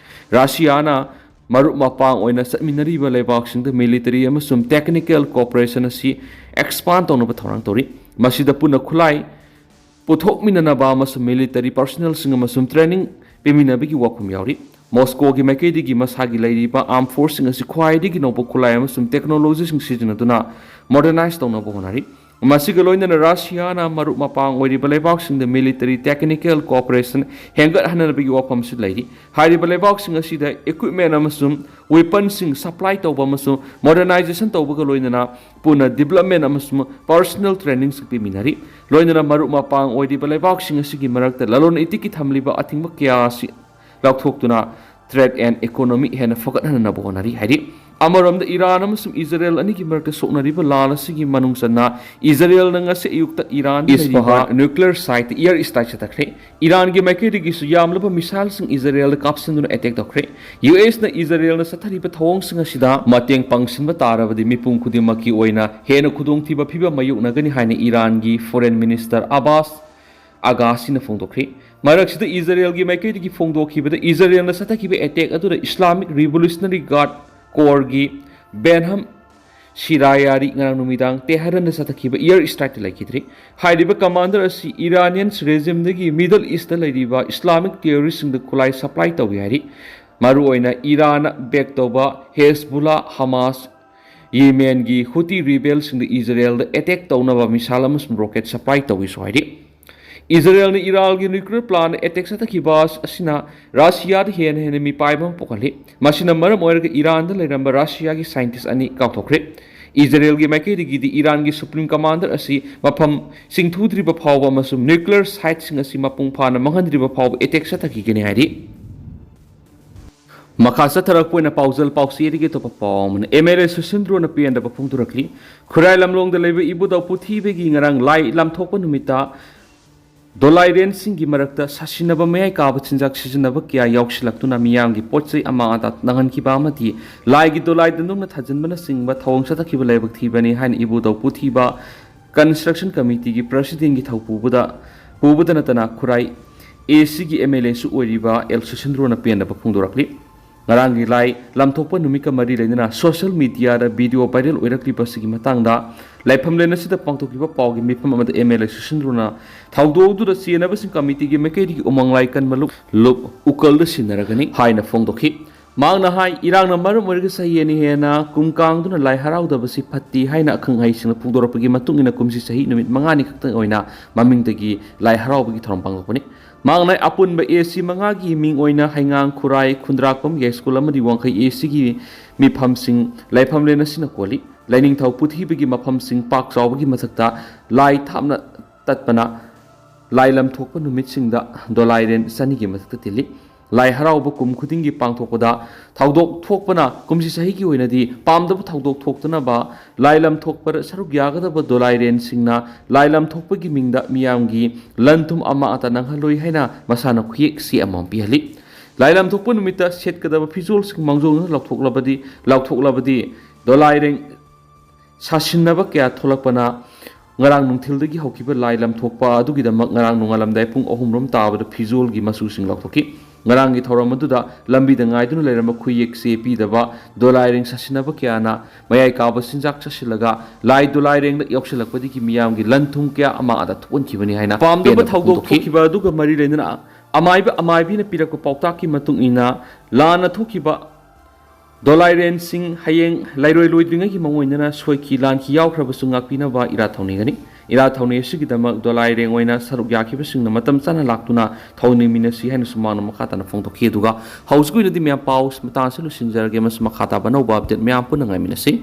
ꯔꯁꯤꯌꯥꯅ ꯃꯔꯨꯞ ꯃꯄꯥꯡ ꯑꯣꯏꯅ ꯆꯠꯃꯤꯟꯅꯔꯤꯕ ꯂꯩꯕꯥꯛꯁꯤꯡꯗ military ꯑꯃꯁꯨꯡ technical cooperation ꯑꯁꯤ expand ꯇꯧꯅꯕ ꯊꯧꯔꯥꯡ ꯇꯧꯔꯤ꯫ ꯃꯁꯤꯗ ꯄꯨꯟꯅ ꯈꯨꯠꯂꯥꯏ ꯄꯨꯊꯣꯛꯃꯤꯟꯅꯅꯕ ꯑꯃꯁꯨꯡ military personnel ꯁꯤꯡ ꯑꯃꯁꯨꯡ training ꯄꯤꯃꯤꯟꯅꯕꯒꯤ ꯋꯥꯐꯝ ꯌꯥꯎꯔꯤ꯫ ꯃꯣꯁꯀꯣꯒꯤ ꯃꯥꯏꯀꯩꯗꯒꯤ ꯃꯁꯥꯒꯤ ꯂꯩꯔꯤꯕ armed force ꯁꯤꯡ ꯑꯁꯤ ꯈ꯭ꯋꯥꯏꯗꯒꯤ ꯅꯧꯕ ꯈꯨꯠꯂꯥꯏ ꯑꯃꯁꯨꯡ technology ꯁꯤꯡ ꯁꯤꯖꯤꯟꯅꯗꯨꯅ modernize ꯇꯧꯅꯕ ꯍꯣꯠꯅꯔꯤ꯫ ꯃꯁꯤꯒ ꯂꯣꯏꯅꯅ ꯔꯁꯤꯌꯥꯅ ꯃꯔꯨꯞ ꯃꯄꯥꯡ ꯑꯣꯏꯔꯤꯕ ꯂꯩꯕꯥꯛꯁꯤꯡꯗ military technical cooperation ꯍꯦꯟꯒꯠꯍꯟꯅꯕꯒꯤ ꯋꯥꯐꯝꯁꯨ ꯂꯩꯔꯤ꯫ ꯍꯥꯏꯔꯤꯕ ꯂꯩꯕꯥꯛꯁꯤꯡ ꯑꯁꯤꯗ equipment ꯑꯃꯁꯨꯡ weapon ꯁꯤꯡ supply ꯇꯧꯕ ꯑꯃꯁꯨꯡ modernization ꯇꯧꯕꯒ ꯂꯣꯏꯅꯅ ꯄꯨꯟꯅ development ꯑꯃꯁꯨꯡ personnel training ꯁꯨ ꯄꯤꯃꯤꯟꯅꯔꯤ꯫ ꯂꯣꯏꯅꯅ ꯃꯔꯨꯞ ꯃꯄꯥꯡ ꯑꯣꯏꯔꯤꯕ ꯂꯩꯕꯥꯛꯁꯤꯡ ꯑꯁꯤꯒꯤ ꯃꯔꯛꯇ ꯂꯂꯣꯟ ꯏꯇꯤꯛꯀꯤ ꯊꯝꯂꯤꯕ ꯑꯊꯤꯡꯕ ꯀꯌꯥ ꯑꯁꯤ ꯂꯧꯊꯣꯛꯇꯨꯅ trade and economy ꯍꯦꯟꯅ ꯐꯒꯠꯍꯟꯅꯕ ꯍꯣꯠꯅꯔꯤ ꯍꯥꯏꯔꯤ꯫ ꯑꯃꯔꯣꯝꯗ ꯏꯔꯥꯟ ꯑꯃꯁꯨꯡ ꯏꯖꯔꯦꯜ ꯑꯅꯤꯒꯤ ꯃꯔꯛꯇ ꯁꯣꯛꯅꯔꯤꯕ ꯂꯥꯜ ꯑꯁꯤꯒꯤ ꯃꯅꯨꯡ ꯆꯟꯅ ꯏꯖꯔꯦꯜꯅ ꯉꯁꯤ ꯑꯌꯨꯛꯇ ꯏꯔꯥꯟ ꯏꯁꯐꯍꯥꯟ nuclear site air strike ꯆꯠꯊꯈ꯭ꯔꯦ꯫ ꯏꯔꯥꯟꯒꯤ ꯃꯥꯏꯀꯩꯗꯒꯤꯁꯨ ꯌꯥꯝꯂꯕ missile ꯁꯤꯡ ꯏꯖꯔꯦꯜꯗ ꯀꯥꯞꯁꯤꯟꯗꯨꯅ attack ꯇꯧꯈ꯭ꯔꯦ꯫ ꯌꯨ ꯑꯦꯁꯅ ꯏꯖꯔꯦꯜꯅ ꯆꯠꯊꯔꯤꯕ ꯊꯧꯑꯣꯡꯁꯤꯡ ꯑꯁꯤꯗ ꯃꯇꯦꯡ ꯄꯥꯡꯁꯤꯟꯕ ꯇꯥꯔꯕꯗꯤ ꯃꯤꯄꯨꯝ ꯈꯨꯗꯤꯡꯃꯛꯀꯤ ꯑꯣꯏꯅ ꯍꯦꯟꯅ ꯈꯨꯗꯣꯡꯊꯤꯕ ꯐꯤꯕꯝ ꯃꯥꯌꯣꯛꯅꯒꯅꯤ ꯍꯥꯏꯅ ꯏꯔꯥꯟꯒꯤ foreign minister ꯑꯕꯥꯁ ꯑꯒꯥꯁꯤꯅ ꯐꯣꯡꯗꯣꯛꯈ꯭ꯔꯦ꯫ ꯃꯔꯛꯁꯤꯗ ꯏꯖꯔꯦꯜꯒꯤ ꯃꯥꯏꯀꯩꯗꯒꯤ ꯐꯣꯡꯗꯣꯛꯈꯤꯕꯗ ꯏꯖꯔꯦꯜꯅ ꯆꯠꯊꯈꯤꯕ attack ꯑꯗꯨꯗ Islamic Revolutionary Guard Corps ꯒꯤ ꯕꯦꯟꯍꯝ ꯁꯤꯔꯥꯌꯥꯔꯤ ꯉꯔꯥꯡ ꯅꯨꯃꯤꯗꯥꯡ ꯇꯦꯍꯔꯟꯗ ꯆꯠꯊꯈꯤꯕ air strike ꯇ ꯂꯩꯈꯤꯗ꯭ꯔꯤ꯫ ꯍꯥꯏꯔꯤꯕ commander ꯑꯁꯤ Iranian regime ꯗꯒꯤ Middle East ꯇ ꯂꯩꯔꯤꯕ Islamic terrorist ꯁꯤꯡꯗ ꯈꯨꯠꯂꯥꯏ supply ꯇꯧꯏ ꯍꯥꯏꯔꯤ꯫ ꯃꯔꯨꯑꯣꯏꯅ ꯏꯔꯥꯟꯅ back ꯇꯧꯕ ꯍꯦꯖꯕꯨꯜꯂꯥ, ꯍꯃꯥꯁ, ꯌꯦꯃꯦꯟꯒꯤ ꯍꯨꯇꯤ rebel ꯁꯤꯡꯗ ꯏꯖꯔꯦꯜꯗ attack ꯇꯧꯅꯕ missile ꯑꯃꯁꯨꯡ rocket supply ꯇꯧꯏꯁꯨ ꯍꯥꯏꯔꯤ꯫ ꯏꯖꯔꯦꯜꯅ ꯏꯔꯥꯟꯒꯤ nuclear plant attack ꯆꯠꯊꯈꯤꯕ ꯑꯁꯤꯅ ꯔꯁꯤꯌꯥꯗ ꯍꯦꯟꯅ ꯍꯦꯟꯅ ꯃꯤꯄꯥꯏꯕ ꯑꯃ ꯄꯣꯛꯍꯜꯂꯤ꯫ ꯃꯁꯤꯅ ꯃꯔꯝ ꯑꯣꯏꯔꯒ ꯏꯔꯥꯟꯗ ꯂꯩꯔꯝꯕ ꯔꯁꯤꯌꯥꯒꯤ scientist ꯑꯅꯤ ꯀꯥꯎꯊꯣꯛꯈ꯭ꯔꯦ꯫ ꯏꯖꯔꯦꯜꯒꯤ ꯃꯥꯏꯀꯩꯗꯒꯤꯗꯤ ꯏꯔꯥꯟꯒꯤ supreme commander ꯑꯁꯤ ꯃꯐꯝ ꯆꯤꯡꯊꯨꯗ꯭ꯔꯤꯕ ꯐꯥꯎꯕ ꯑꯃꯁꯨꯡ nuclear site ꯁꯤꯡ ꯑꯁꯤ ꯃꯄꯨꯡ ꯐꯥꯅ ꯃꯥꯡꯍꯟꯗ꯭ꯔꯤꯕ ꯐꯥꯎꯕ attack ꯆꯠꯊꯈꯤꯒꯅꯤ ꯍꯥꯏꯔꯤ꯫ ꯃꯈꯥ ꯆꯠꯊꯔꯛꯄ ꯑꯣꯏꯅ ꯄꯥꯎꯖꯦꯜ ꯄꯥꯎꯆꯦꯗꯒꯤ ꯑꯇꯣꯞꯄ ꯄꯥꯎ ꯑꯃꯅ, ꯑꯦꯝ ꯑꯦꯜ ꯑꯦ ꯁꯨꯁꯤꯟꯗ꯭ꯔꯣꯅ ꯄꯦꯟꯗꯕ ꯐꯣꯡꯗꯣꯔꯛꯂꯤ꯫ ꯈꯨꯔꯥꯏ ꯂꯝꯂꯣꯡꯗ ꯂꯩꯕ ꯏꯕꯨꯙꯧ ꯄꯨꯊꯤꯕꯒꯤ ꯉꯔꯥꯡ ꯂꯥꯏ ꯂꯥꯝꯊꯣꯛꯄ ꯅꯨꯃꯤꯠꯇ ꯗꯣꯂꯥꯏꯔꯦꯟꯁꯤꯡꯒꯤ ꯃꯔꯛꯇ ꯁꯥꯁꯤꯟꯅꯕ, ꯃꯌꯥꯏ ꯀꯥꯕ ꯆꯤꯟꯖꯥꯛ ꯁꯤꯖꯤꯟꯅꯕ ꯀꯌꯥ ꯌꯥꯎꯁꯤꯜꯂꯛꯇꯨꯅ ꯃꯤꯌꯥꯝꯒꯤ ꯄꯣꯠ ꯆꯩ ꯑꯃꯥꯡ ꯑꯇꯥ ꯅꯪꯍꯟꯈꯤꯕ ꯑꯃꯗꯤ ꯂꯥꯏꯒꯤ ꯗꯣꯂꯥꯏ ꯗꯟꯗꯣꯡꯅ ꯊꯥꯖꯤꯟꯕꯅꯆꯤꯡꯕ ꯊꯧꯑꯣꯡ ꯆꯠꯊꯈꯤꯕ ꯂꯥꯏꯕꯛ ꯊꯤꯕꯅꯤ ꯍꯥꯏꯅ ꯏꯕꯨꯙꯧ ꯄꯨꯊꯤꯕ ꯀꯟꯁꯇ꯭ꯔꯛꯁꯟ ꯀꯃꯤꯇꯤꯒꯤ ꯄ꯭ꯔꯁꯤꯗꯦꯟꯒꯤ ꯊꯧ ꯄꯨꯕꯗ, ꯄꯨꯕꯗ ꯅꯠꯇꯅ ꯈꯨꯔꯥꯏ ꯑꯦ ꯁꯤꯒꯤ ꯑꯦꯝ ꯑꯦꯜ ꯑꯦꯁꯨ ꯑꯣꯏꯔꯤꯕ ꯑꯦꯜ ꯁꯨꯁꯤꯟꯗ꯭ꯔꯣꯅ ꯄꯦꯟꯗꯕ ꯐꯣꯡꯗꯣꯔꯛꯂꯤ꯫ ꯉꯔꯥꯡꯒꯤ ꯂꯥꯏ ꯂꯝꯊꯣꯛꯄ ꯅꯨꯃꯤꯠꯀ ꯃꯔꯤ ꯂꯩꯅꯅ ꯁꯣꯁꯤꯌꯦꯜ ꯃꯤꯗꯤꯌꯥꯗ ꯚꯤꯗꯤꯑꯣ ꯚꯥꯏꯔꯦꯜ ꯑꯣꯏꯔꯛꯂꯤꯕ ꯑꯁꯤꯒꯤ ꯃꯇꯥꯡꯗ ꯂꯥꯏꯐꯝꯂꯦꯟ ꯑꯁꯤꯗ ꯄꯥꯡꯊꯣꯛꯈꯤꯕ ꯄꯥꯎꯒꯤ ꯃꯤꯐꯝ ꯑꯃꯗ ꯑꯦꯝ ꯑꯦꯜ ꯑꯦ ꯁꯨꯁꯤꯟꯗ꯭ꯔꯣꯅ ꯊꯧꯗꯣꯛ ꯑꯗꯨꯗ ꯆꯦꯟꯅꯕꯁꯤꯡ ꯀꯃꯤꯇꯤꯒꯤ ꯃꯥꯏꯀꯩꯗꯒꯤ ꯎꯃꯪ ꯂꯥꯏ ꯀꯟꯕ ꯂꯨꯞ, ꯂꯨꯞ ꯎꯀꯜꯗ ꯁꯤꯟꯅꯔꯒꯅꯤ ꯍꯥꯏꯅ ꯐꯣꯡꯗꯣꯛꯈꯤ꯫ ꯃꯍꯥꯛꯅ ꯍꯥꯏ, ꯏꯔꯥꯡꯅ ꯃꯔꯝ ꯑꯣꯏꯔꯒ ꯆꯍꯤ ꯑꯅꯤ ꯍꯦꯟꯅ ꯀꯨꯝ ꯀꯥꯡꯗꯨꯅ ꯂꯥꯏ ꯍꯔꯥꯎꯗꯕꯁꯤ ꯐꯠꯇꯦ ꯍꯥꯏꯅ ꯑꯈꯪ ꯑꯍꯩꯁꯤꯡꯅ ꯐꯣꯡꯗꯣꯔꯛꯄꯒꯤ ꯃꯇꯨꯡ ꯏꯟꯅ ꯀꯨꯝꯁꯤ ꯆꯍꯤ ꯅꯨꯃꯤꯠ ꯃꯉꯥꯅꯤ ꯈꯛꯇꯪ ꯑꯣꯏꯅ ꯃꯃꯤꯡꯗꯒꯤ ꯂꯥꯏ ꯍꯔꯥꯎꯕꯒꯤ ꯊꯧꯔꯝ ꯄꯥꯡꯊꯣꯛꯄꯅꯤ꯫ ꯃꯍꯥꯛꯅ ꯑꯄꯨꯟꯕ ꯑꯦ ꯁꯤ ꯃꯉꯥꯒꯤ ꯃꯤꯡ ꯑꯣꯏꯅ ꯍꯩꯉꯥꯡ, ꯈꯨꯔꯥꯏ, ꯈꯨꯟꯗ꯭ꯔꯥꯛꯄꯝ ꯌꯥꯏꯁ꯭ꯀꯨꯜ ꯑꯃꯗꯤ ꯋꯥꯡꯈꯩ ꯑꯦ ꯁꯤꯒꯤ ꯃꯤꯐꯝꯁꯤꯡ ꯂꯥꯏꯐꯝꯂꯦꯟ ꯑꯁꯤꯅ ꯀꯣꯜꯂꯤ꯫ ꯂꯥꯏꯅꯤꯡꯊꯧ ꯄꯨꯊꯤꯕꯒꯤ ꯃꯐꯝꯁꯤꯡ ꯄꯥꯛ ꯆꯥꯎꯕꯒꯤ ꯃꯊꯛꯇ ꯂꯥꯏ ꯊꯥꯞꯅ ꯇꯠꯄꯅ ꯂꯥꯏ ꯂꯝꯊꯣꯛꯄ ꯅꯨꯃꯤꯠꯁꯤꯡꯗ ꯗꯣꯂꯥꯏꯔꯦꯟ ꯆꯅꯤꯒꯤ ꯃꯊꯛꯇ ꯇꯤꯜꯂꯤ꯫ ꯂꯥꯏ ꯍꯔꯥꯎꯕ ꯀꯨꯝ ꯈꯨꯗꯤꯡꯒꯤ ꯄꯥꯡꯊꯣꯛꯄꯗ ꯊꯧꯗꯣꯛ ꯊꯣꯛꯄꯅ ꯀꯨꯝꯁꯤ ꯆꯍꯤꯒꯤ ꯑꯣꯏꯅꯗꯤ ꯄꯥꯝꯗꯕ ꯊꯧꯗꯣꯛ ꯊꯣꯛꯇꯅꯕ ꯂꯥꯏ ꯂꯝꯊꯣꯛꯄꯗ ꯁꯔꯨꯛ ꯌꯥꯒꯗꯕ ꯗꯣꯂꯥꯏꯔꯦꯟꯁꯤꯡꯅ ꯂꯥꯏ ꯂꯝꯊꯣꯛꯄꯒꯤ ꯃꯤꯡꯗ ꯃꯤꯌꯥꯝꯒꯤ ꯂꯟ ꯊꯨꯝ ꯑꯃꯥ ꯑꯇꯥ ꯅꯪꯍꯜꯂꯣꯏ ꯍꯥꯏꯅ ꯃꯁꯥꯅ ꯈꯨꯌꯦꯛ ꯆꯦ ꯑꯃꯃꯝ ꯄꯤꯍꯜꯂꯤ꯫ ꯂꯥꯏ ꯂꯝꯊꯣꯛꯄ ꯅꯨꯃꯤꯠꯇ ꯁꯦꯠꯀꯗꯕ ꯐꯤꯖꯣꯜꯁꯤꯡ ꯃꯥꯡꯖꯧꯅꯅ ꯂꯧꯊꯣꯛꯂꯕꯗꯤ, ꯂꯧꯊꯣꯛꯂꯕꯗꯤ ꯗꯣꯂꯥꯏꯔꯦꯟ ꯁꯥꯁꯤꯟꯅꯕ ꯀꯌꯥ ꯊꯣꯛꯂꯛꯄꯅ ꯉꯔꯥꯡ ꯅꯨꯡꯊꯤꯜꯗꯒꯤ ꯍꯧꯈꯤꯕ ꯂꯥꯏ ꯂꯝꯊꯣꯛꯄ ꯑꯗꯨꯒꯤꯗꯃꯛ ꯉꯔꯥꯡ ꯅꯣꯡꯉꯥꯜꯂꯝꯗꯥꯏ ꯄꯨꯡ ꯑꯍꯨꯝ ꯔꯣꯝ ꯇꯥꯕꯗ ꯐꯤꯖꯣꯜꯒꯤ ꯃꯆꯨꯁꯤꯡ ꯂꯧꯊꯣꯛꯈꯤ꯫ ꯉꯔꯥꯡꯒꯤ ꯊꯧꯔꯝ ꯑꯗꯨꯗ ꯂꯝꯕꯤꯗ ꯉꯥꯏꯗꯨꯅ ꯂꯩꯔꯝꯕ ꯈꯨꯌꯦꯛ ꯆꯦ ꯄꯤꯗꯕ ꯗꯣꯂꯥꯏꯔꯦꯡ ꯁꯥꯁꯤꯟꯅꯕ ꯀꯌꯥꯅ ꯃꯌꯥꯏ ꯀꯥꯕ ꯆꯤꯟꯖꯥꯛ ꯆꯥꯁꯤꯜꯂꯒ ꯂꯥꯏ ꯗꯣꯂꯥꯏꯔꯦꯡꯗ ꯌꯥꯎꯁꯤꯜꯂꯛꯄꯗꯒꯤ ꯃꯤꯌꯥꯝꯒꯤ ꯂꯟ ꯊꯨꯝ ꯀꯌꯥ ꯑꯃꯥ ꯑꯗ ꯊꯣꯛꯍꯟꯈꯤꯕꯅꯤ ꯍꯥꯏꯅ ꯄꯥꯝꯗꯕ ꯄꯦꯟꯗꯕ ꯊꯧꯗꯣꯛ ꯐꯣꯡꯗꯣꯛꯈꯤ꯫ ꯊꯣꯛꯈꯤꯕ ꯑꯗꯨꯒ ꯃꯔꯤ ꯂꯩꯅꯅ ꯑꯃꯥꯏꯕ ꯑꯃꯥꯏꯕꯤꯅ ꯄꯤꯔꯛꯄ ꯄꯥꯎꯇꯥꯛꯀꯤ ꯃꯇꯨꯡ ꯏꯟꯅ ꯂꯥꯟꯅ ꯊꯣꯛꯈꯤꯕ ꯗꯣꯂꯥꯏꯔꯦꯟꯁꯤꯡ ꯍꯌꯦꯡ ꯂꯩꯔꯣꯏ ꯂꯣꯏꯗ꯭ꯔꯤꯉꯩꯒꯤ ꯃꯑꯣꯡ ꯑꯣꯏꯅꯅ ꯁꯣꯏꯈꯤ ꯂꯥꯟꯈꯤ ꯌꯥꯎꯈ꯭ꯔꯕꯁꯨ ꯉꯥꯛꯄꯤꯅꯕ ꯏꯔꯥꯠ ꯊꯧꯅꯤꯒꯅꯤ꯫ ꯏꯔꯥꯠ ꯊꯧꯅꯤ ꯑꯁꯤꯒꯤꯗꯃꯛ ꯗꯣꯂꯥꯏꯔꯦꯡ ꯑꯣꯏꯅ ꯁꯔꯨꯛ ꯌꯥꯈꯤꯕꯁꯤꯡꯅ ꯃꯇꯝ ꯆꯥꯅ ꯂꯥꯛꯇꯨꯅ ꯊꯧꯅꯤꯃꯤꯟꯅꯁꯤ ꯍꯥꯏꯅꯁꯨ ꯃꯥꯅ ꯃꯈꯥ ꯇꯥꯅ ꯐꯣꯡꯗꯣꯛꯈꯤ꯫ ꯑꯗꯨꯒ ꯍꯧꯖꯤꯛꯀꯤ ꯑꯣꯏꯅꯗꯤ ꯃꯌꯥꯝ ꯄꯥꯎ ꯃꯇꯥꯡ ꯑꯁꯤ ꯂꯣꯏꯁꯤꯟꯖꯔꯒꯦ꯫ ꯃꯁꯤ ꯃꯈꯥ ꯇꯥꯕ ꯑꯅꯧꯕ ꯑꯞꯗꯦꯠ ꯃꯌꯥꯝ ꯄꯨꯟꯅ ꯉꯥꯏꯃꯤꯟꯅꯁꯤ꯫